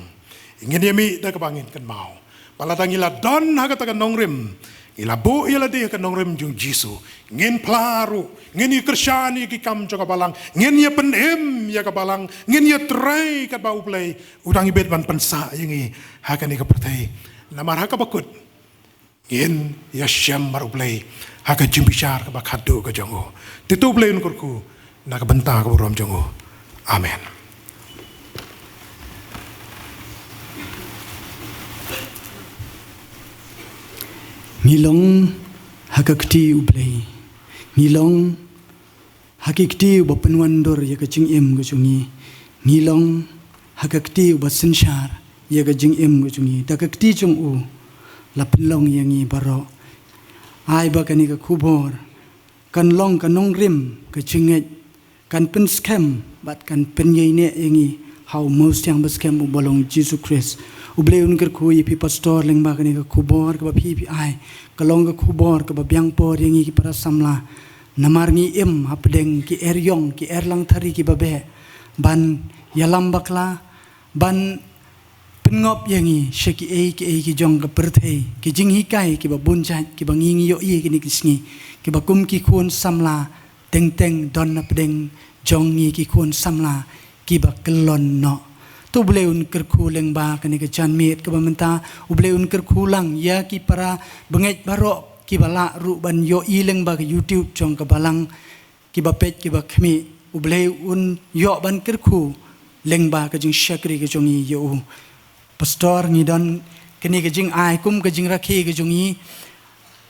Ngin ïa mih da kaba ngin kynmaw ba lada ngi la don ha kata ka nongrim, ngi la buh ïa lade ha ka nongrim jong Jisu, ngin phla ruh, ngin ïa kyrshan ïa ki kam jong ka balang, ngin ïa pynim ïa ka balang, ngin ïa trei katba U Blei u dang ïa bit ban pynsah ïa ngi ha kane ka pyrthei. Namar ha kaba kut ngin ïashem bad U Blei ha ka jingbishar kaba khadduh ka jong u. Te to U Blei un kyrkhu na ka bynta ka burom jong u. Amen. Ngi long ha ka kti U Blei. Ngi long ha ka kti uba pynwandur ïa ka jingim ka jong ngi. Ngi long ha ka kti uba synshar ïa ka jingim ka jong ngi. Da ka kti jong u la pynlong ïa ngi baroh. Ai ba kane ka khubor kan long ka nongrim, ka jingngeit, kan pynskhem bad kan pynïaineh ïa ngi ha u Mawsiang ba skhem uba long Jisu Khrist. U Blei un kyrkhu ïa phi pastor lyngba kane ka khubor kaba phi phi ai. Ka long ka khubor kaba biang por ïa ngi ki para samla. Namar ngi im hapdeng ki eriong, ki erlangthari kiba beh ban ïalam bakla, ban pynngop ïa ngi sha kiei kiei ki jong ka pyrthei, ki jinghikai kiba bun jait kiba ngi ngi ïohi kine ki sngi, kiba kum ki khun samla teng teng don hapdeng jong ngi ki khun samla kiba kyllon noh. To U Blei un kyrkhu lyngba kane ka janmiet kaba mynta, U Blei un kyrkhu lang ïa ki para bangeit baroh kiba lah ruh ban ïohi lyngba ka YouTube jong ka balang, kiba peit kiba khmih. U Blei un ïoh ban kyrkhu lyngba ka jingshakri ka jong ngi ïa u. Pastor, ngi don kane ka jingai kum ka jingrakhe ka jong ngi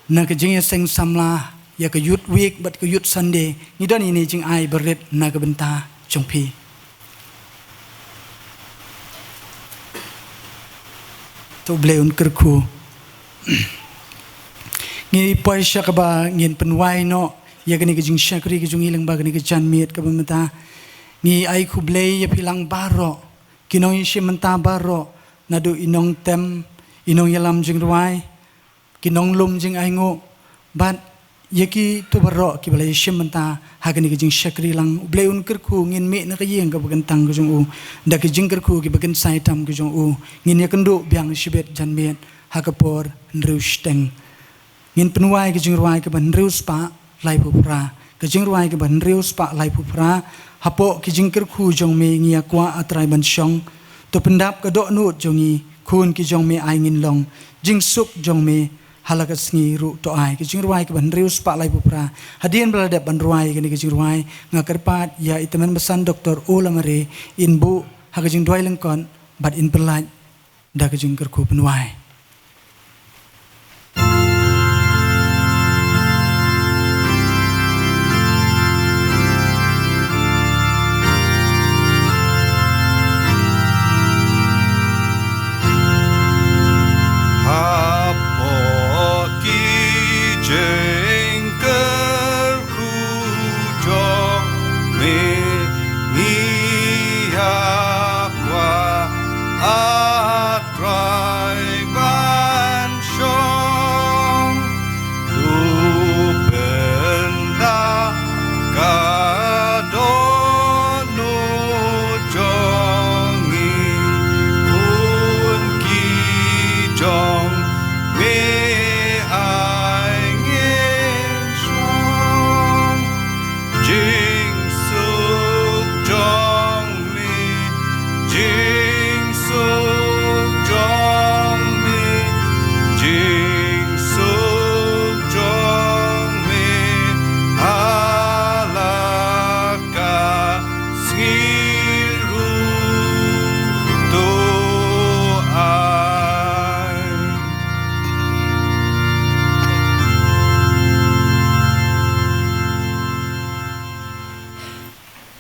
na ka jingïaseng samla ïa ka Youth Week bad ka Youth Sunday. Ngi don ine jingai barit na ka bynta jong phi. To U Blei un kyrkhu. Ngi poi sha kaba ngin pynwai noh ïa kane ka jingshakri ka jong ngi lyngba kane ka janmiet kaba mynta. Ngi ai khublei ïa phi lang baroh, ki nongïashim bynta baroh, naduh i nongtem, i nongïalam jingrwai, ki nonglum jingainguh, bad ïa kito baroh kiba la ïashim bynta ha kane ka jingshakri lang. U Blei un kyrkhu, ngin mih na ka ïing kaba kyntang ka jong u da ka jingkyrkhu kiba kynsai tam ka jong u. Ngin ïakynduh biang shibit janmiet ha ka por hynriew shiteng. Ngin pynwai ka jingrwai kaba hynriew spah laiphew phra. Ka jingrwai kaba hynriew spah laiphew phra. Hapoh ki jingkyrkhu jong me ngi ïa kwah, A Trai, ban shong. To pyndap ka dohnud jong ngi, khun ki jong me ai ngin long. Jingsuk jong me ha la ka sngi ruh to ai. Ka jingrwai kaba hynriew spah laiphew phra. Hadien ba la dep ban rwai kane ka jingrwai, nga kyrpad ïa i Tymmen Basan Doktor O Lamare in buh ha ka jingduwai lyngkot bad in pyllait da ka jingkyrkhu pynwai. Hapoh ki jingkyrkhu jong me ngi ïa kwah, A Trai, ban shong. To pyndap ka dohnud jong ngi, khun ki jong me ai ngi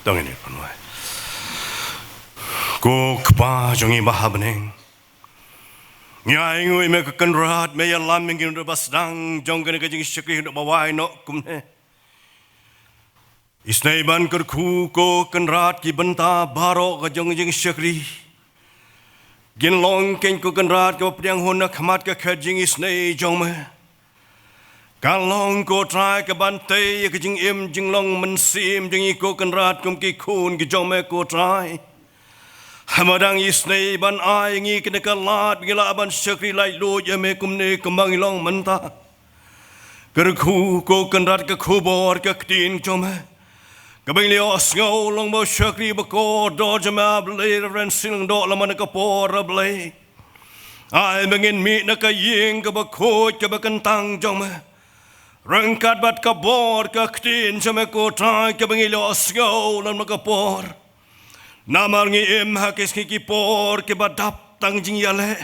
Dang ini pun wai. Ko Kpa jong ngi ba ha bneng, ngi ainguh ïa me ko Kynrad, me ïalam ïa ngi na ka bynta ba sdang jong kane ka jingshakri haduh ba wai noh kumne. Isynei ban kyrkhu ko Kynrad, ki bynta baroh ka jong ka jingshakri kin long keiñ ko Kynrad kaba pdiang hun ha khmat ka khet jingisynei jong me. Kan long ko Trai kaban tei ïa ka jingim jinglong mynsiem jong ngi ko Kynrad kum ki khun ki jong me ko Trai. Haba dang isynei ban ai ngi kane ka lad ba ngi lah ban shakri laitluid ïa me kumne kumba ngi long mynta. Kyrkhu ko Kynrad ka khubor ka ktien jong me kaba ngi la ïohsngew lyngba u shakri bakordor jong me, A Blei, Reverend Sing Lyngdoh, la man ka por, A Blei. Ai ba ngin mih na ka ïing kaba khuid kaba kyntang jong me ryngkat bad ka bor ka ktien jong me ko Trai kaba ngi la ïohsngew lyngba ka por. Namar ngi im ha ki sngi ki por kiba dap tang jingïaleh.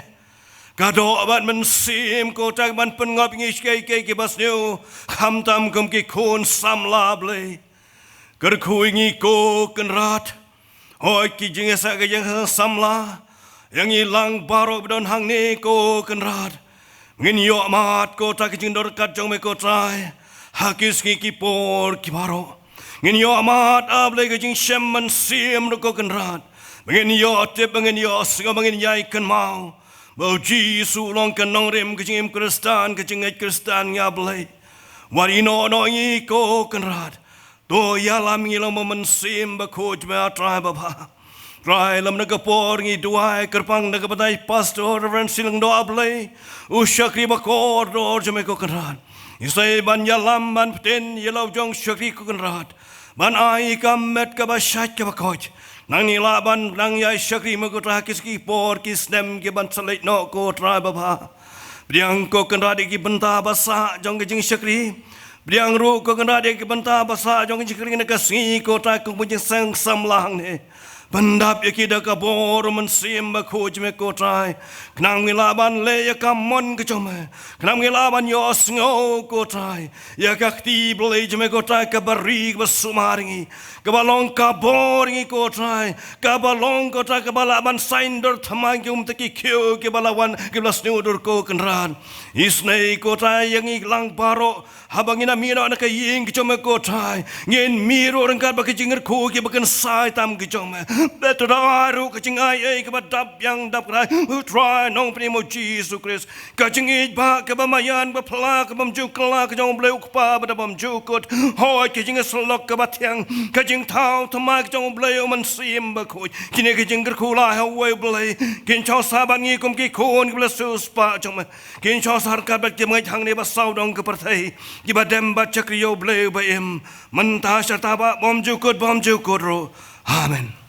Ka doh bad mynsiem ko Trai ban pynngop ngi sha kiei kiei kiba sniew, khamtam kum ki khun samla, Blei. Kyrkhu ïa ngi ko Kynrad. Hooid, ki jingïaseng ki jingïaseng samla ïa ngi lang baroh ba don hangne ko Kynrad. Ngin ïohmad ko Trai ka jingdon ryngkat jong me ko Trai ha ki sngi ki por ki baroh. Ngin ïohmad, A Blei, ka jingshem mynsiem ruh ko Kynrad, ba ngin ïohtip, ba ngin ïohsngew, ba ngin ïai kynmaw ba U Jisu u long ka nongrim ka jingim Khristan, ka jingngeit Khristan, A Blei. Wat ïehnoh noh ïa ngi ko Kynrad. To ïalam ïa ngi lyngba u Mynsiem Bakhuid jong me, A Trai babha. Trai, lem na ka por ngi duwai kyrpang na ka bynta i Pastor Reverend Sing Lyngdoh, A Blei, u shakri bakordor jong me ko Kynrad. Isynei ban ïalam ban pynbteng ïa la u jong u shakri ko Kynrad, ban ai ka met kaba shait kaba koit. Nang ngi lah ban nang ïai shakri me ko Trai ha ki sngi ki por ki snem kiban sa leit noh ko Trai babha. Pdiang ko Kynrad ïa ki bynta ba sah jong ka jingshakri. Pdiang ruh ko Kynrad ïa ki bynta ba sah jong ka jingshakri na ka sngi ko Trai kum ka jingseng samla hangne. Pyndap ïa ki da ka bor u Mynsiem Bakhuid jong me ko Trai. Khnang ngi lah ban leh ïa ka mon ka jong me. Khnang ngi lah ban ïohsngew ko Trai ïa ka kti Blei jong me ko Trai kaba ri kaba sumar ïa ngi, kaba long ka bor ïa ngi ko Trai, kaba long ko Trai kaba lah ban saiñdur thymmai ïa ki um te ki khiew kiba la wan kiba la sniew dur ko Kynrad. Isynei ko Trai ïa ngi lang baroh, haba ngin ïa mih noh na ka ïing ka jong me ko Trai, ngin mih ruh ryngkat bad ka jingkyrkhu kiba kynsai tam ka jong me. Bad to da ai ruh ka jingai ei kaba dap biang dap kyrhai, U Trai Nongpynim U Jisu Khrist. Ka jingïeit ba kaba maïan ba phylla kaba bymjukut ka jong U Blei U Kpa ba da bymjukut. Hooid, ka jingïasyllok kaba thiang, ka jingthaw thymmai ka jong U Blei U Mynsiem Bakhuid. Kine ki jingkyrkhu la ha uwei U Blei kin shong sah bad ngi kum ki khun kiba la siewspah jong me. Kin shong sah ryngkat bad ki bangeit hangne ba sawdong ka pyrthei, kiba dem bad shakri ïa U Blei uba im mynta, shata, bad bymjukut bymjukut ruh. Amen.